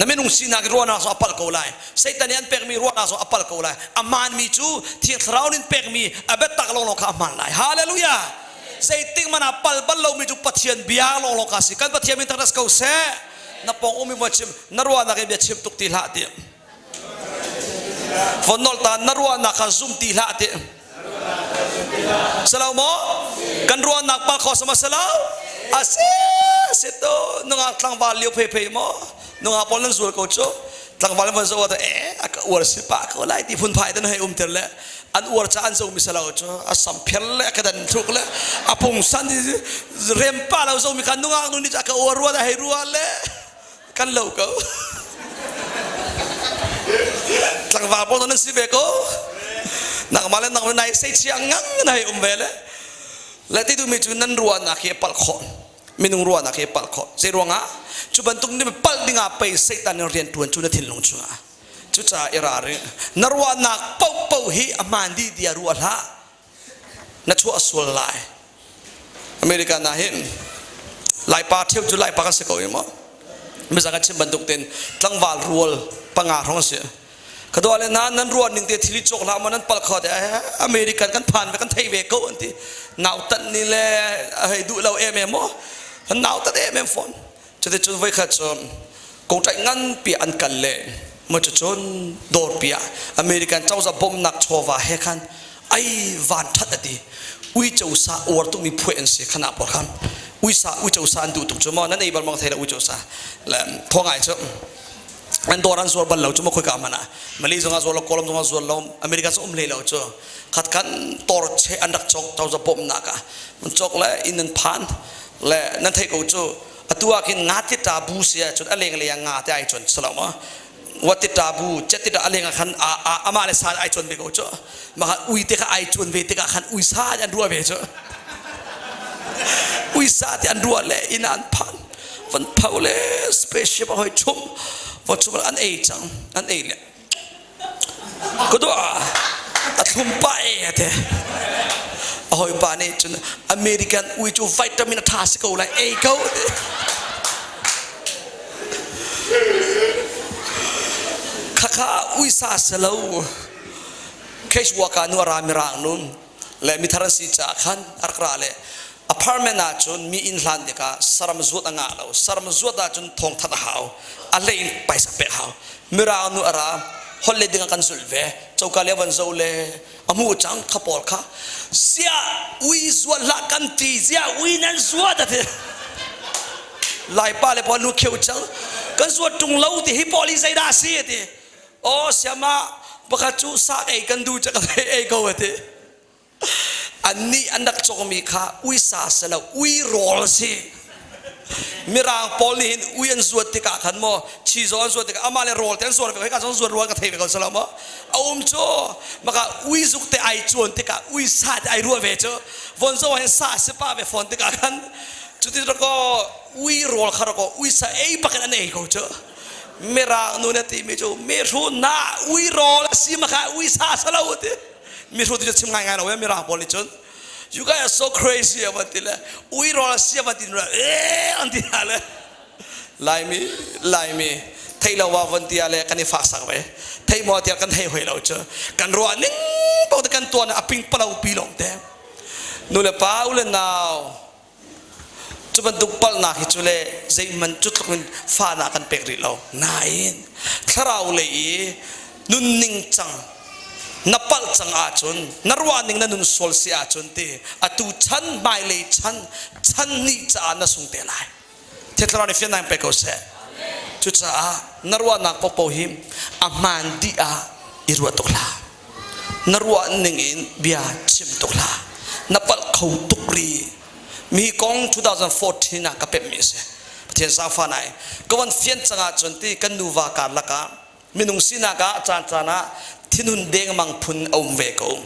Na minung sinak i ruahnak zong a palh ko lai. Satan nih an pekmi ruahnak zong a palh ko lai. A hmaanmi cu Thiang Thlarau nih pekmi a biatak lawnglawng kha a hmaan lai. Hallelujah! Zeitik hmanh ah pal bal lomi cu Pathian bia lawnglawng kha a si. Kan Pathian min thangṭhat ko seh. Na pawng um i va chim na ruahnak in bia chim tuk ti hlah ti von nol ta na ruahnak kha zum ti hlah ti salo maw kan ruahnak pal kho sama salo asi si to nungak tlangval lio phei phei maw nungak pawl nan zul ko cu tlangval van zo e a ka uar si pa ko lai ti phun phai tan hei um ter le an uar cha an zo mi salo cu a sam pher le a ka dan thluk le a pungsan rem pa lo zo mi kha nungak nu nih a ka uar rua da hei rua le kan lo ko tlangval pawl nan si ve ko nangmah le nangmah nai sei chia ngang na hei um ve le le ti duhmi cu nan ruahnak hi palh khawh minung ruahnak hi palh khawh zei ruangah cu bantuk nih palh dingah pei Satan in rian tuan cu na thinlung chungah cucaah i ralring na ruahnak paohpaoh hi a hmaan dih tiah ruah hlah na chuah sual lai American ah hin Laipa ṭheu cu Laipa kan si ko i maw mizang kan chim bantuk tein tlangval rual panga hrawng si ka dua le na nan ruah ning te thil i cawk hlah maw nan pal kho te American kan phan ve kan thei ve ko an ti nau tan ni le hei duh lo em em maw nau tat em em fawn cuti cun voikhat cu kongṭaih nganpi an kal le maw cucun dawrpi ah American cozah bawmhnak chawva he khan ai van ṭhat a ti uico sa uar tukmi phuai an si khana pawl khan uisa uico sa an duh tuk cu maw nan ei bal mang thei la uico sa le thawngai cu an dawr an zuar bal lo cu maw khoika hmanh ah Malay zongah zuar lo Kawlram zongah zuar lo America cu um hlei lo cu khat khan tor che an rak cawk cozah bawmhnak ah an cawk le inn an phan le nan theih ko cu atu ah khin nga ti ta bu si ahcun a leng lei ah nga te ai cuan salo ma wat ti ta bu chet ti ta a leng ah khan amah le sa ai cuan ve ko cu mah ui te kha ai cuan ve tikah khan ui sa an ruah ve cu ui sa te an ruah le inn an phan van pho le spaceship a hoi chum va chum an ei cang an ei le Ka dua a thlum pah e a ti. A hawipa nih cun American ui cu vitamin a ṭha si ko lai ei ko ti. Khakha uisa si lo. Case worker nu a ra mirang nu le mithar an si caah khan a rak ra le apartment ah cun mi inn hlan tikah saram zuat a ngah lo saram zuat ahcun thawngthat a hau a hlei in paisa pek hau mirang nu a ra holh le ding ah kan zulh ve coka le van zo le a hmu cang kha pawl kha ziah ui zuat hlah kan ti ziah ui nan zuat a ti laipa le pawl nu kheu cang. Kan zuat ṭung lo ti hi pawl hi zeidah a si a ti. Aw siama pakhat cu sa ei kan duh ca kan hei ei ko a ti. Annih an rak cawkmi kha uisa si lo ui rawl a si. Mirang pawl nih hin ui an zuat tikah khan maw chizaw an zuat tikah amah le rawl te an zuar ve ko hika zong zuat rual ka thei ve ko si lo maw a um cu maka ui zuk te ai cuan tikah ui sa te ai ruah ve cu von zo hin sa si pa ve fawn tikah khan cuti rako ui rawl kha rako ui sa ei bakin an ei ko cu mirang nu na ti mi cu mi hru na ui rawl a si maka ui sa sa lo ti mi hru ti cu chim ngai ngai lo mirang pawl nih cun you guys are so crazy a van ti le ui rawl a si a van ti nu eh an ti hna le laimi laimi thei lo wa von tia le kan i fak sak ve thei maw tiah kan hei hoi lo cu kan ruah ning paoh te kan tuan a ping palo pi lawng te nu le pa u le nau Cu bantuk palhnak hi cu le zeihmanh cu tluk in fahnak kan pek rih lo. Nain thlarau lei i nunning cang na palh cang ahcun na ruahning na nun sual si ahcun ti atu chan hmailei chan chan nih caah na sung te lai. Thiang Thlarau nih fiannak in pe ko seh. Cucaah na ruahnak paohpaoh hi a hmaan dih ah i ruah tuk hlah. Na ruah ning in bia chim tuk hlah. Na palh kho tuk rih. Mi kong 2014 ah ka pemhmi a si. Pathian zaangfah nai. Ka van fian cang ahcun ti kan nuva karlak ah minung sinak ah caan caan ah thinhun dengmang phun a um ve ko.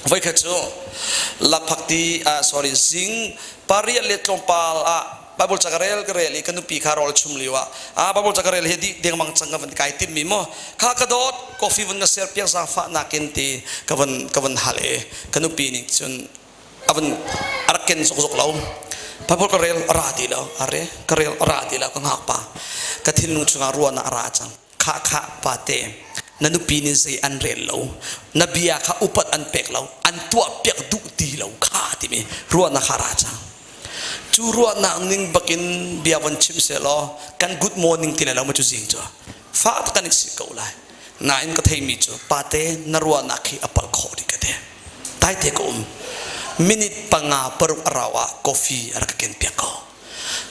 Voikhat cu lakphakti ah sorry zing pariat le tlawmpal ah Bible ca ka rel ka rel i ka nupi kha rawl chum lio ah ah Bible ca ka rel hi dih dengmang cang ka van kai timh mi maw kha ka dawt coffee vun ka ser piak zaangfah nakin ti ka van ka van hal i ka nupi nih cun a van a rak ken zokzok lo Bible ka rel a ra ti lo are ka rel a ra ti lo ka ngak pa ka thinlung chungah ruahnak a ra cang kha kha pate na nupi nih zei an rel lo na bia kha upat an pek lo an tuah piak duh ti lo kha timi ruahnak kha ra cang cu ruahnak ning bakin bia von chim se law kan good morning ti le lo ma cu zing cu fa kan i si ko lai nain ka theimi cu pate na ruahnak hi a palh khawh dih ka ti taite ka um minute 5 6 a rau ah coffee a rak ka ken piak ko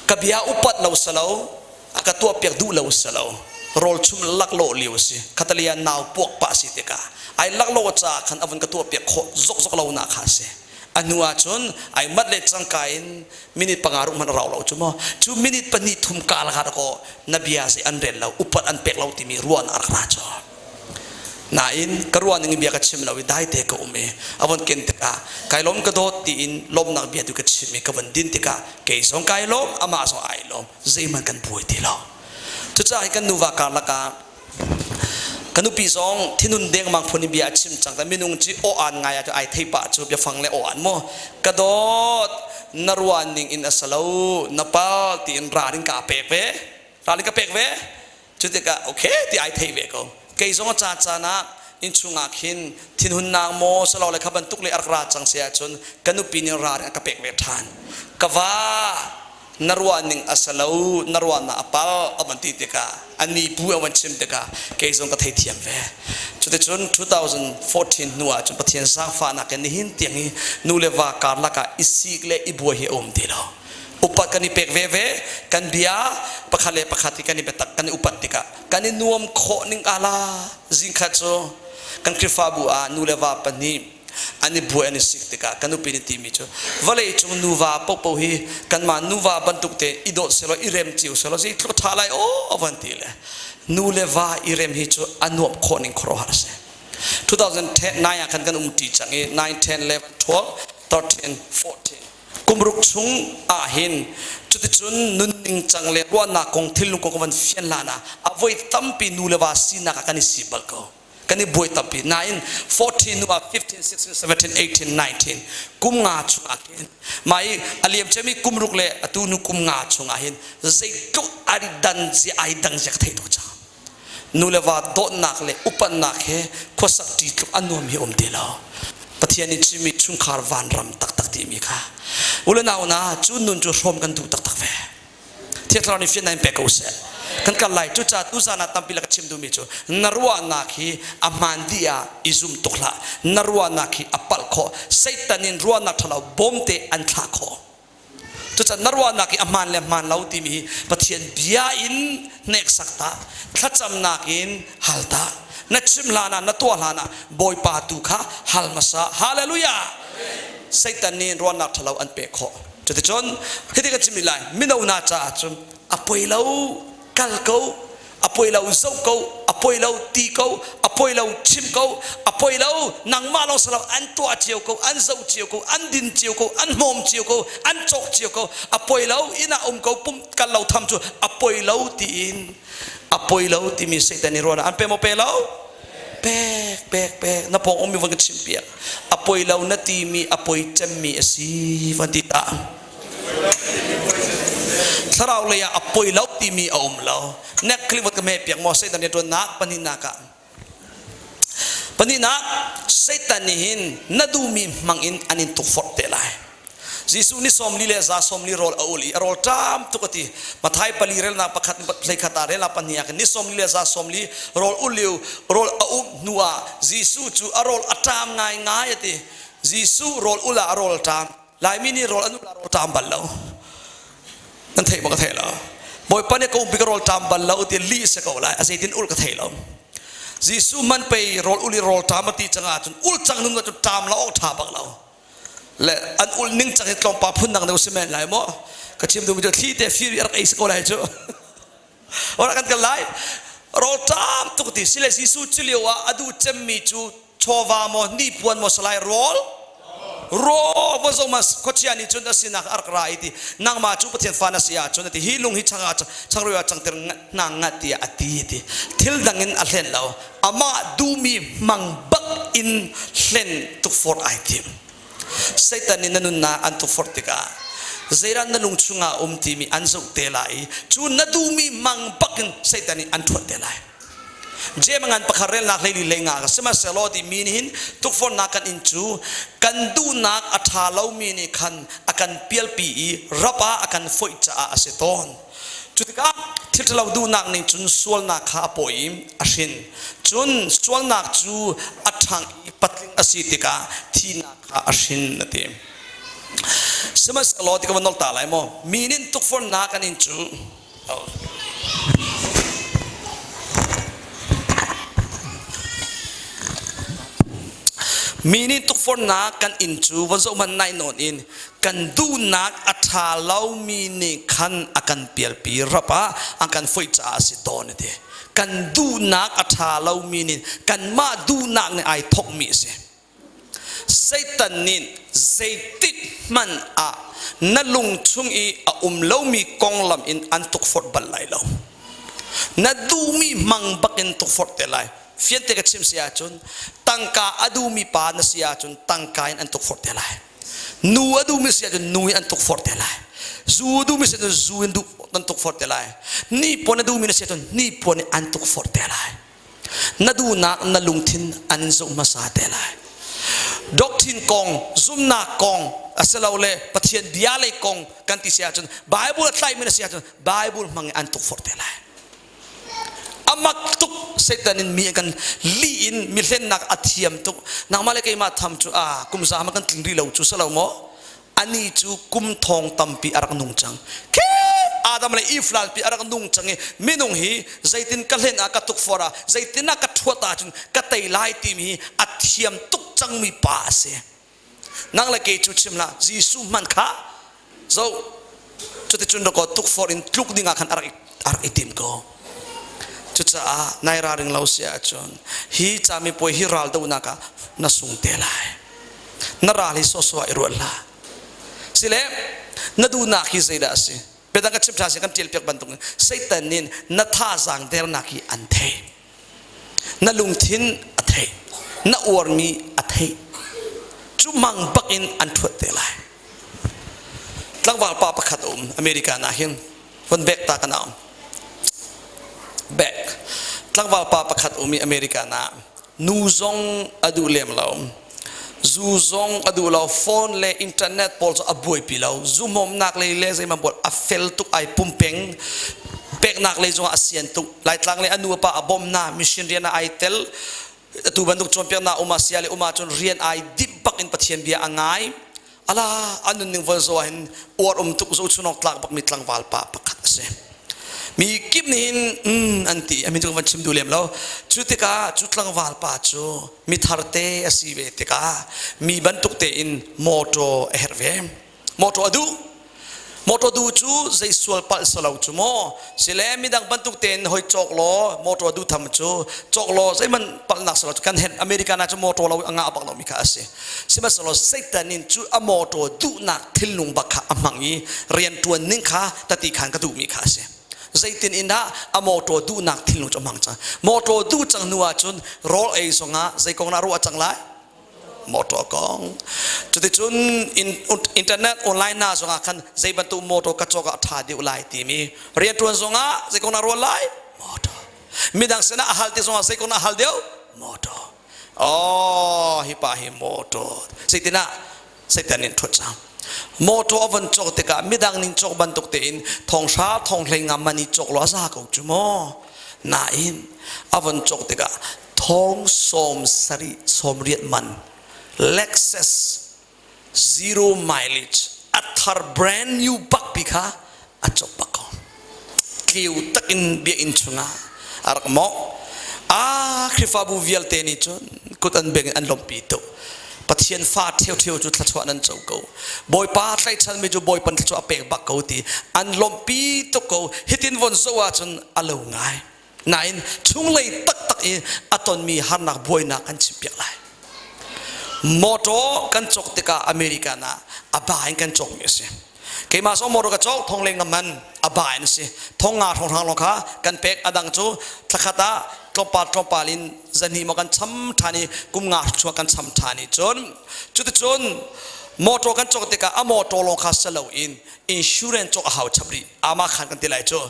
ka bia upat lo salo a ka tuah piak duh lo salo rawl chum laklawh lio a si khatalia nau puak pah si tikah ai laklawh caah khan a vun ka tuah piak khawh zokzok lo na kha si a hnu ah cun ai mat le cangka in minute 5 ruk hmanh a rau lo cu maw cu minute 2 3 ka la ko na bia si an rel lo upat an pek lo timi ruahnak a rak ra cu Nain ka ruah ning in bia ka chim lo i daite ka um i a von ken tikah kai lawm ka dawt tiin lawmnak bia tu ka chim i ka von din tikah kei zong kai lawm amah zong ai lawm zeihmanh kan buai ti lo. Cucaah hi kan nuva karlak ah ka nupi zong thinun dengmang phun in bia a chim cang ta minung ci aw aan ngai ah ai thei pah cu biafang le aw aan mu ka dawt na ruah ning in a sa lo na pal tiin ralrin ka pek ve ralrin ka pek ve Cu tikah okay ti ai thei ve ko. Kei zong a caan caan ah innchung ah khin thinhunnak maw salo le kha bantuk le a rak ra cang si ahcun ka nupi nih ral a ka pek ve ṭhan. Ka va na ruah ning a si lo na ruahnak a pal a van ti tikah a ni bu a van chim tikah kei zong ka theithiam ve. Cuticun 2014 hnu ah cun Pathian zaangfahnak in nihin tiang hi nu le va karlak ah i sik le i buai hi a um ti lo. Upat kan i pek veve kan bia pakhat le pakhat hi kan i biatak kan i upat tikah kan i nuam khawh ning ala zingkhat cu kan Khrihfabu ah nu le va pahnih an i buai an i sik tikah kan nupi nih timi cu vawlei cung nuva popo hi kanmah nuva bantuk te i dawt selaw i rem cio selaw zeitluk ṭha lai aw van ti le nu le va i rem hi cu a nuamh khawh ning khuaruahhar a si 2009 ah khan kan um ṭi cang i 9 10 11 12 13 14 Kum ruk chung ah hin cuticun nunning cang le ruahnak kong thinlung kong ka van fian hlan ah a voi tampi nu le va sinak ah kan i si bal ko. Kan i buai tampi. Nain 14 hnu ah 15, 16, 17, 18, 19 kum nga chung ah khin mah i a liam ciami kum ruk le atu nu kum nga chung ah hin zeitluk ai dan zia ai dang zia ka theih tuk cang. Nu le va dawtnak le upatnak he khuasak ṭi tluk a nuam hi um ti lo. Pathian nih chimmi chungkhar vanram taktak timi kha. U le nau na cu nun cu hrawm kan duh taktak ve. Thiang Thlarau nih fiannak in pe ko seh. Kan kal lai. Cucaah tuzaan ah tampi lak ka chim duhmi cu na ruahnak hi a hmaan dih ah i zum tuk hlah. Na ruahnak hi a palh khawh. Satan in ruahnak ṭhalo bawmte an thlah khawh. Cucan na ruahnak i a hmaan le hmaan lo timi hi Pathian bia in hneksak ta, thlacamnak in hal ta. Na chim hlan ah, na tuah hlan ah Bawipa tu kha hal hmasa. Hallelujah! Satan nih ruahnak ṭhalo an pek khawh. Cuticun hiti kan chim lai mino hna caah cun a poi lo kal ko a poi lo zoh ko a poi lo ti ko a poi lo chim ko a poi lo nangmah lawng si lo an tuah cio ko an zoh cio ko an din cio ko an hmawm cio ko an cawk cio ko a poi lo inn ah um ko pum kal lo tham cu a poi lo tiin a poi lo timi Satan i ruahnak an pe maw pe lo pek pek pek na pawng ummi von ka chim piak a poi lo na timi a poi cemmi a si van ti ta Thlarau lei ah a poi lo timi a um lo. Nek kli vot ka me piak maw Satan nih ṭuannak pahnihnak ah. Pahnihnak Satan nih hin na duhmi hmang in an in tukforh te lai. Jesuh nih 40 le za 40 rawl a ul i a rawl ṭam tuk a ti. Mathai pali relnak pakhat hleikhat ah relnak pahnih ah khin ni 40 le za 40 rawl ul liu rawl a um hnu ah Jesuh cu a rawl a ṭam ngaingai a ti. Jesuh rawl ul ah a rawl ṭam. Laimi nih rawl an ul ah rawl ṭam bal lo. Nan theih maw ka thei lo. Bawipa nih ka umpi ka rawl ṭam bal lo ti lih si ko lai. A zeitin ul ka thei lo. Jesuh man pei rawl ul i rawl ṭam a ti cang ahcun ul cang nun cu ṭam lo awk ṭha bak lo. Le an ul ning cang hi tlawmpal phun dang deuh si men lai maw? Ka chim duhmi cu thli te fir i a rak ei si ko lai cu. Ora kan kal lai. Rawl ṭam tuk ti sile Jesuh cu lio ah a duh cemmi cu chawva maw hnipuan maw salai rawl rawl va zong ma khuachia nih cun a sinak a rak ra i ti nangmah cu Pathian fa na si ahcun a ti hi lung hi chang ah changreu ah cangter hna ngat tiah a ti ti thil dang in a hlen lo amah duhmi hmang bak in hlen tukforh ai tim Satan nih na nunnak an tukforh tikah zeidah na lung chungah um timi an zoh te lai i cu na duhmi mang bakin Satan nih an ṭhuat te lai. Jeim ngan pakhat relnak hleili hleinga ka sihmanhsehlaw ti mi nih hin tukforhnak kan in cu kan duhnak a ṭha lomi nih khan a kan pialpi i rap ah a kan foih caah a si tawn. Cu tikah thil ṭhalo duhnak ning cun sualnak kha a pawi i a hrin. Cun sualnak cu a ṭhang i patling a si tikah thihnak kha a hrin a ti. Sihmanhsehlaw ti ka van nolh ta lai maw? Mi nih tukforhnak an in cu Mi nih tukforhnak kan inn cu van zoh hmanh nai nawn in kan duhnak a ṭha lomi nih khan a kan pialpi rap ah an kan foih caah a si tawn a ti. Kan duhnak a ṭha lomi nih kanmah duhnak nih ai thawkmi a si. Satan nih zeitik hmanh ah na lung chung i a um lomi konglam in an tukforh bal lai lo. Na duhmi hmang bakin tukforh te lai. Fiante ka chim si ahcun tangka a duhmi pa na si ahcun tangka in an tukforh te lai. Nu a duhmi si ahcun nu in an tukforh te lai. Zu a duhmi si ahcun zu in an tukforh te lai. Hnipuan a duhmi na si ahcun hnipuan in an tukforh te lai. Na duhnak na lungthin an zoh hmasa te lai. Doctrine kong, zumnak kong, asilole Pathian bia lei kong kan ti si ahcun Bible a tlaimi na si ahcun Bible hmang in an tukforh te lai. Amak tuk Satan in mi kan li in mi hlennak a thiam tuk. Nangmah le keimah tham cu a kum za ma kan tling rih lo cu salo maw? Ani cu kum thong tampi a rak nung cang. Khi Adam le Eve lalpi a rak nung cang i minung hi zeitin ka hlen ah ka tukforh ah zeitin ah ka ṭhuat ahcun ka tei lai timi hi a thiam tuk cangmi pa a si. Nang le kei cu chim hlah Jesuh hmanh kha zo cuticun dakaw tukforh in tluk ding ah khan a rak i tim ko. Cucaah nai ralring lo si ahcun hi camipuai hi ral dohnak ah na sung te lai. Na ral hi sawsawh ah i ruat hlah. Sile na duhnak hi zeidah a si? Biadang ka chim ṭha si kan ṭial piak bantuk in Satan nih na thazaang dernak hi an thei. Na lungthin a theih. Na uarmi a theih. Cu mang bak in an ṭhuat te lai. Tlangval pa pakhat a um American ah hin von bek ta kan um. Bek. Tlangval pa pakhat um i American ah nu zong a duh lem lo. Zu zong a duh lo. Phone le internet pawl cu a buaipi lo. Zu hmawmnak lei le zeimah pawl a fel tuk ai pumpeng. Peknak lei zongah a sian tuk. Laitlang le a nu a pa a bawmh hna. Mission rian ah ai tel. Atu bantuk cawnpiaknak um ah sia le um ahcun rian ai dip bak in Pathian bia a ngai. Ala an nunning von zo hin uar um tuk zo chunok tlak bakmi tlangval pa pakhat a si. Mi kip nih hin an ti a min cu van chim duh lem lo. Cu tikah cu tlangval pa cu mi thar te a si ve tikah mi bantuk tein motor a herh ve. Motor a duh. Motor duh cu zei sual palh salo cu maw sile midang bantuk tein hoi cawk law motor duh tham cu cawk law zeihmanh palhnak salo cu kan hen American ah cu motor lo a ngah bak lomi kha a si. Sihmanhsehlaw Satan in cu a motor duhnak thinlung bak kha a hmang i rianṭuan ning kha tati khan ka duhmi kha a si. Zeitin in dah a motor duhnak thinlung cu a hmang cang. Motor duh cang hnu ahcun rawl ei zongah zei kong dah ruah cang lai? Motor kong. Cuticun internet online na zongah khan zei bantuk motor ka cawk ah a ṭha deuh lai timi rianṭuan zongah zei kong na ruat lai? Motor. Midang sinah a hal ti zongah zei kong na hal deuh? Motor. Oh, hi pa hi motor. Zeitinah Satan in ṭhut cang. Motor a von cawk tikah midang ning cawk bantuk tein thonghra thonghlei ngam man i cawk lo a za ko cu maw? Nain a von cawk tikah thong 78 man Lexus zero mileage a thar brand new bak pi kha a cawk bak ko. Tleu takin biakinn chungah a rak mawh. A Khrihfabu vialte nih cun kut an beng in an lawmhpi tuk. Pathian fa ṭheuṭheu cu thluachuah nan co ko. Bawipa tlaihchanmi cu Bawipa thluachuah a pek bak ko ti an lawmhpi tuk ko. Hitin von zoh ahcun a lo ngai. Nain chunglei taktak i a tonmi harnak buainak kan chimpiak lai. Motor kan cawk tikah American ah a ba in kan cawkmi a si. Keimah zong motor ka cawk thong leng man a ba in a si. Thong nga hrawng hrang lawng kha kan pek a dang cu thlakhat ah tlawmpal tlawmpal in zani maw kan cham ṭhan i kum nga chung kan cham ṭhan i cun cuticun motor kan cawk tikah a motor lawng kha si loin insurance cawk a hau chap rih ama khan kan ti lai cu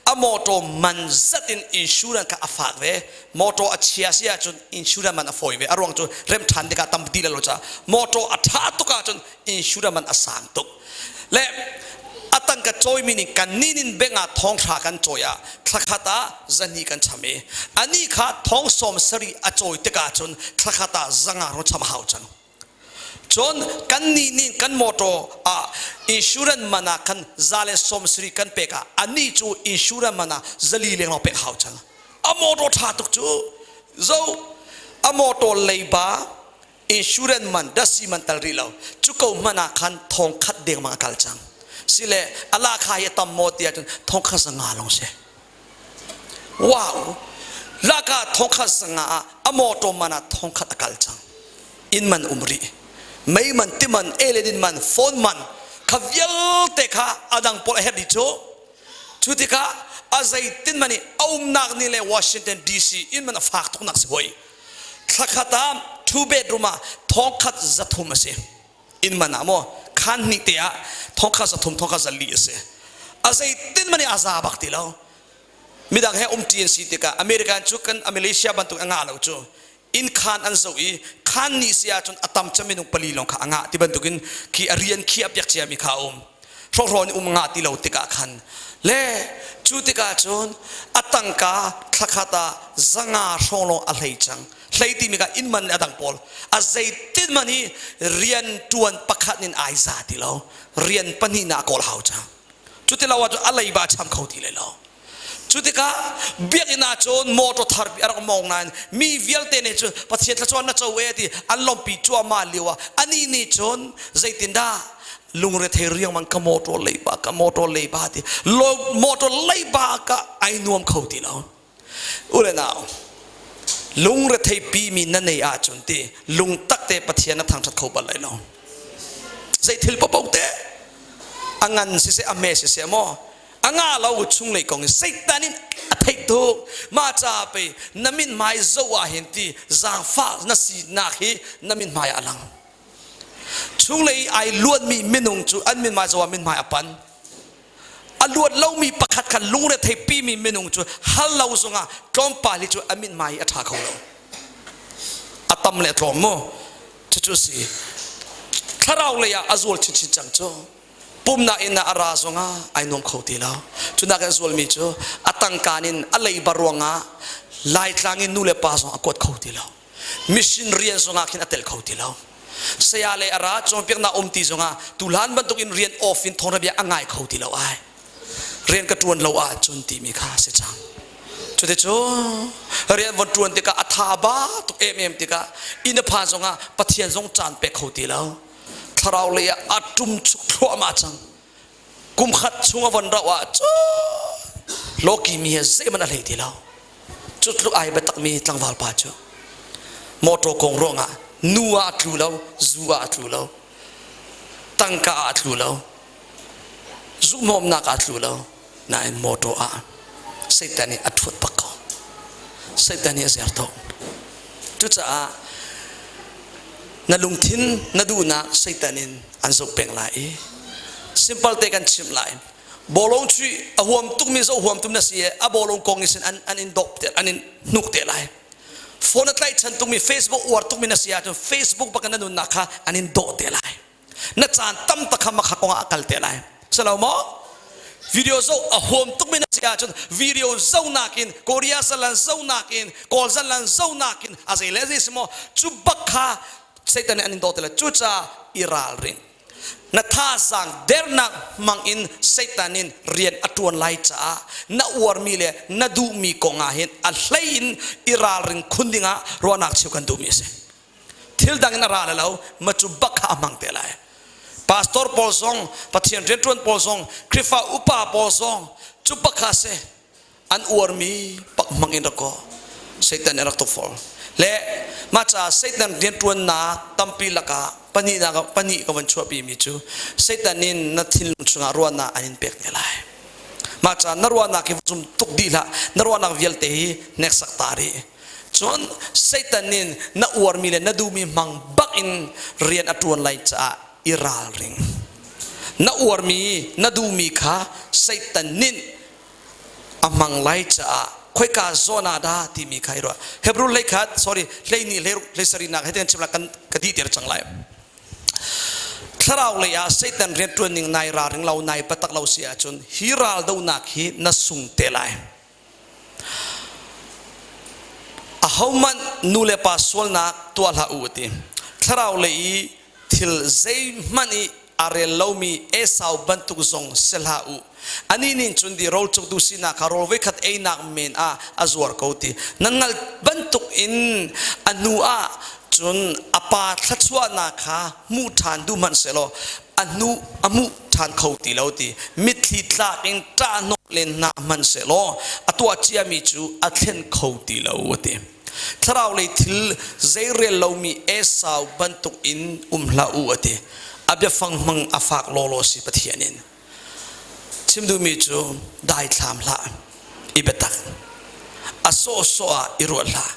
a motor man zat in insurance kha a fak ve motor a chia si ahcun insurance man a fawi ve a ruang cu rem ṭhan tikah tam ti lo ca motor a ṭha tuk ahcun insurance man a sang tuk le a tangka cawimi nih kan nin beng ah thong hra kan cawi ah thlakhat ah zani kan cham i ani kha thong 70 a cawi tikah cun thlakhat ah zanga ro cham hau cang. Cun kannih nih kan motor ah insurance man ah khan 170 kan pek ah anih cu insurance man ah 400 leng lawng pek hau cang. A motor ṭha tuk cu zo a motor leiba insurance man dasi man tal rih lo cu ko hmanh ah khan thong khat dengmang a kal cang. Sile a lahkhah hi a tam maw ti ahcun thong khat 500 lawng si. Wow! Laka thongkhat 500 ah a motor man ah thongkhat a kal cang. Inn man um rih. Mei man, ti man, eledin man, phone man, kha vialte kha a dang pawl a herh dih cu. Cu tikah a zeitin man i a umnak ni le Washington DC inn man a fak tuk nak si hoi. Thlakhat ah two bedroom ah thongkhat 300 a si. Inn man ah maw khan hnih te ah thongkhat 300 thongkhat 400 a si. A zeitin man i a za bak ti lo. Midang he umṭi an si tikah American cu kan Malaysia bantuk a ngah lo cu. Inn khaan an zoh i khaan nih si ahcun a tam cem minung pali lawng kha a ngah ti bantukin khi a rian khi a piak ciami kha a um. Hrawhraw nih um ngah ti lo tikah khan le cu tikah cun a tangka thlakhat ah 500 hrawng lawng a hlei cang. Hlei timi kha inn man le a dang pawl a zeitin man hi rian ṭuan pakhat in ai za ti lo. Rian pahnih na a kawl hau cang. Cuti lo ahcun a leiba cham kho ti lai lo. Cu tikah biakinn ah cun motor thar a rak mawng nain mi vialte nih cun Pathian thluachuah na co e ti an lawmhpi cuahmah lio ah anih nih cun zeitindah lungrethei riangmang ka motor leiba ka motor leiba ti motor leiba ka ai nuam kho ti lo. U le nau lungrethei pi mi na nei ahcun ti lungtak te Pathian na thangṭhat kho bal lai lo. Zei thil paoh te a ngan siseh a hme siseh maw a nga lo chunglei kong in Satan in a theih tuk mah caah pei na min hmai zoh ah hin ti zaangfah na sinak hi na min hmai ah a lang chunglei ai luatmi minung cu an min hmai zoh ah min hmai a pan a luat lomi pakhat kha lungre thei pimi minung cu hal lo zongah tlawmpal hi cu a min hmai a ṭha kho lo a tam le a tlawm mu cucu si thlarau lei ah a zual chinchin cang cu pumnak inn ah a ra zongah ai nuam kho ti lo cunak in zualmi cu a tangkaan in a leiba ruangah laitlang in nu le pa zong a kuat kho ti lo mission rian zongah khin a tel kho ti lo. Saya le a ra cawnpiaknak um ti zongah tuhlan bantuk in rian off in thawngtha bia a ngai kho ti lo ai. Rian ka ṭuan lo ahcun timi kha a si cang. Cuticun rian von ṭuan tikah a tha ba tuk emem tikah inn a phan zongah Pathian zong caan pek kho ti lo. Thlarau lei ah a ṭum chuk thluahmah cang. Kum khat chung a von rauh ah cun lawki mi he zeihmanh a hlei ti lo. Cu tluk ai biatakmi tlangval pa cu motor kong ruangah nu ah a tlu lo, zu ah a tlu lo, tangka ah a tlu lo, zuhmawmnak ah a tlu lo, nain motor ah Satan nih a ṭhuat bak ko. Satan nih a zer tuk. Cucaah na lungthin na duhnak Satan in an zoh peng lai i simple te kan chimh lai. Bawlung chuih a huam tukmi zoh huam tum na si i a bawlung kong in an, an in dawp te an in hnuk te lai. Phone a tlaihchan tukmi Facebook uar tukmi na si ahcun Facebook bak in na nunnak kha an in dawh te lai. Na caan tam tak kha makha kong ah a kal te lai. Salo maw? Video zoh a huam tukmi na si ahcun video zohnak in Korea zalan zohnak in Kawl zalan zohnak in a zei le zei si maw cu bak kha Satan nih an in dawh te lai. Cucaah i ralring. Na thazaang dernak hmang in Satan in rian a ṭuan lai caah na uarmi le na duhmi kong ah hin a hlei in i ralring khun dingah ruahnak cheu kan duhmi a si. Thil dang in a ra lo, ma cu bak kha a hmang te lai. Pastor pawl zong, Pathian rianṭuan pawl zong, Khrihfa upa pawl zong cu bak kha a si. An uarmi pak hmang in rak kaw Satan rak tuk fawn. Le mah caah Satan rianṭuannak tampi lakah pahnihnak pahnih ka van chuahpi mi cu Satan in na thinlung chungah ruahnak an in pek te lai. Mah caah na ruahnak hi zum tuk dih hlah. Na ruahnak vialte hi hneksak ta rih. Cun Satan in na uarmi le na duhmi hmang bak in rian a ṭuan lai caah i ralring. Na uarmi, na duhmi kha Satan nih a hmang lai caah khoika zawn ah dah timi kha i ruah. Hebrew hleikhat, sorry, hleihnih hleisarihnak he kan chim lai kan ka dih ter cang lai. Thlarau lei ah Satan rianṭuan ning nai ralring lo, nai patak lo si ahcun hi raldonak hi na sung te lai. Ahohmanh nu le pa sualnak tuah hlah u a ti. Thlarau lei i thil zeihmanh i a rel lomi Esau bantuk zong si hlah u. Anih nih cun di rawl cuktu sinak kha rawl voikhat einak men ah a zuar ko ti. Nan hngalh bantuk in a hnu ah cun a pa thluachuahnak kha hmuh ṭhan duh hmanh sehlaw a hnu a hmuh ṭhan kho ti lo ti mitthli tlak in ṭahhnawh len hna hmanhsehlaw a tuah ciami cu a thlen kho ti lo a ti. Thlarau lei thil zeirel lomi Esau bantuk in um hlah u a ti. A biafang hmang a fak lawlaw si Pathian in. Chim duhmi cu daithlam hlah, i biatak. A sawhsawh ah i ruat hlah.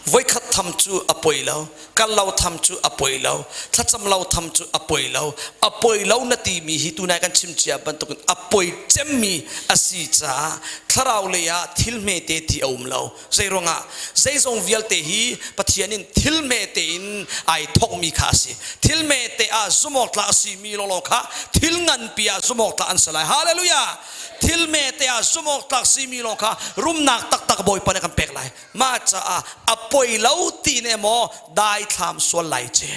Voikhat tham cu a poi lo, kal lo tham cu a poi lo, thlacam lo tham cu a poi lo. A poi lo na timi hi tunai kan chim cia bantukin a poi cemmi a si caah thlarau lei ah thil hmete ti a um lo. Zei ruangah zeizong vialte hi Pathian in thil hmete in ai thawkmi kha a si. Thil hmete ah zumawk tlak a simi lawnglawng kha thil nganpi ah zumawk tlak an si lai. Hallelujah! Thil hmete ah zumawk tlak simi lawng kha rumnak taktak Bawipa nih a kan pek lai. Mah caah a poi lo ti ne maw daithlam sual lai ce.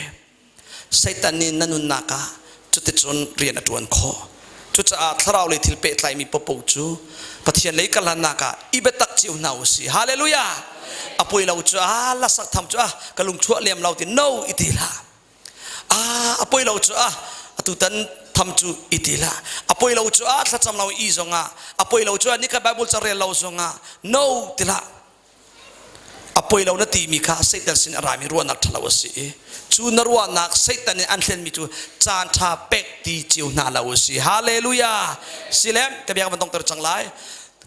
Satan nih na nunnak ah cuticun rian a ṭuan khawh. Cucaah thlarau lei thil pehtlaimi popo cu Pathian lei kal hlannak ah i biatak cio hna u sih. Hallelujah! A poi lo cu ah lasak tham cu ah ka lung chuah lem lo ti no i ti hlah. Ah a poi lo cu ah atutan tham cu i ti hlah. A poi lo cu ah thlacam lo i zong ah a poi lo cu ah nikhat Bible ca rel lo zong ah no ti hlah. A poi lo na timi kha Satan sin a rami ruahnak ṭhalo a si i cu na ruahnak Satan nih an hlenmi cu caan ṭha pek ti cio hna lo a si. Hallelujah! Silem ka bia ka van dongter cang lai.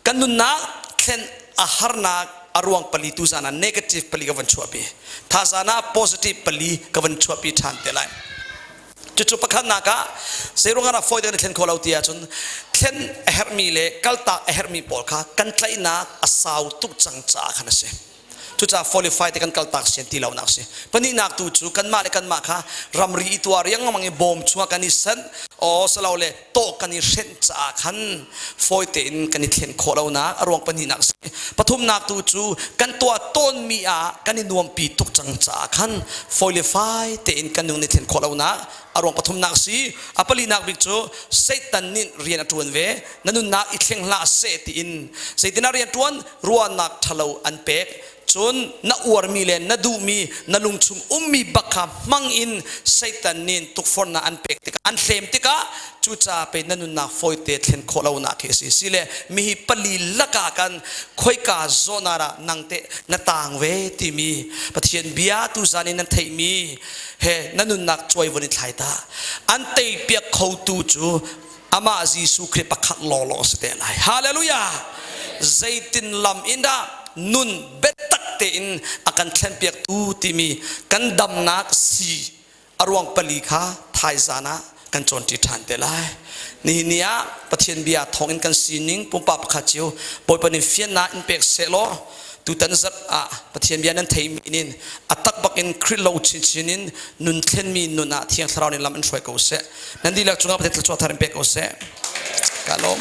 Kan nunnak thlen a harnak a ruang pali tu zan ah negative pali ka van chuahpi. Thazaan ah positive pali ka van chuahpi ṭhan te lai. Cucu pakhatnak ah zeiruang ah fawi kan i thlen kho lo ti ahcun thlen a herhmi le kaltak a herhmi pawl kha kan tlaihnak a sau tuk cang caah khan a si. Cucaah qualify te kan kaltak sian ti lonak si. Pahnihnak tu cu kanmah le kanmah kha ramri i tuar riangmang i bawm chungah kan i sanh aw salo le tawh kan i hrenh caah khan fawi tein kan i thlen khawh lonak a ruang pahnihnak si. Pathumnak tu cu kan tuah tawnmi ah kan i nuampi tuk cang caah khan fawi le fai tein kan nung i thlen khawh lonak a ruang pathumnak si. A palinak bik cu Satan nih rian a ṭuan ve. Na nunnak i thleng hlah seh tiin zeitinah rian ṭuan ruahnak ṭhalo an pek. Cun na uarmi le na duhmi na lungchung ummi bak kha hmang in Satan nih tukforhnak an pek tikah an hlem tikah cucaah pei na nunnak fawite thlen khawh lonak khi a si. Si le mihi pali lakah kan khoika zawn ah nang teh na taang ve timi Pathian bia tuzan in nan theihmi he na nunnak cuai von i thlai ta. An tei piak khotu cu amah Jesuh Khrih pakhat lawnglawng si te lai. Hallelujah! Zeitin lam in dah nun biatak tein a kan thlenpiaktu timi kan damnak si a ruang pali kha thaizan ah kan cawnṭi ṭhan te lai. Nihin ni ah Pathian bia thawngin kan sining pumpak pakhat cio Bawipa nih fiannak in pek sehlaw tutan zarh ah Pathian bia nan theimi in a tak bak in Khrih lo chinchin in nun thlenmi nun ah Thiang Thlarau nih lam in hruai ko seh. Nan dihlak cungah Pathian thluachuah thar in pek ko seh. Ka lawm.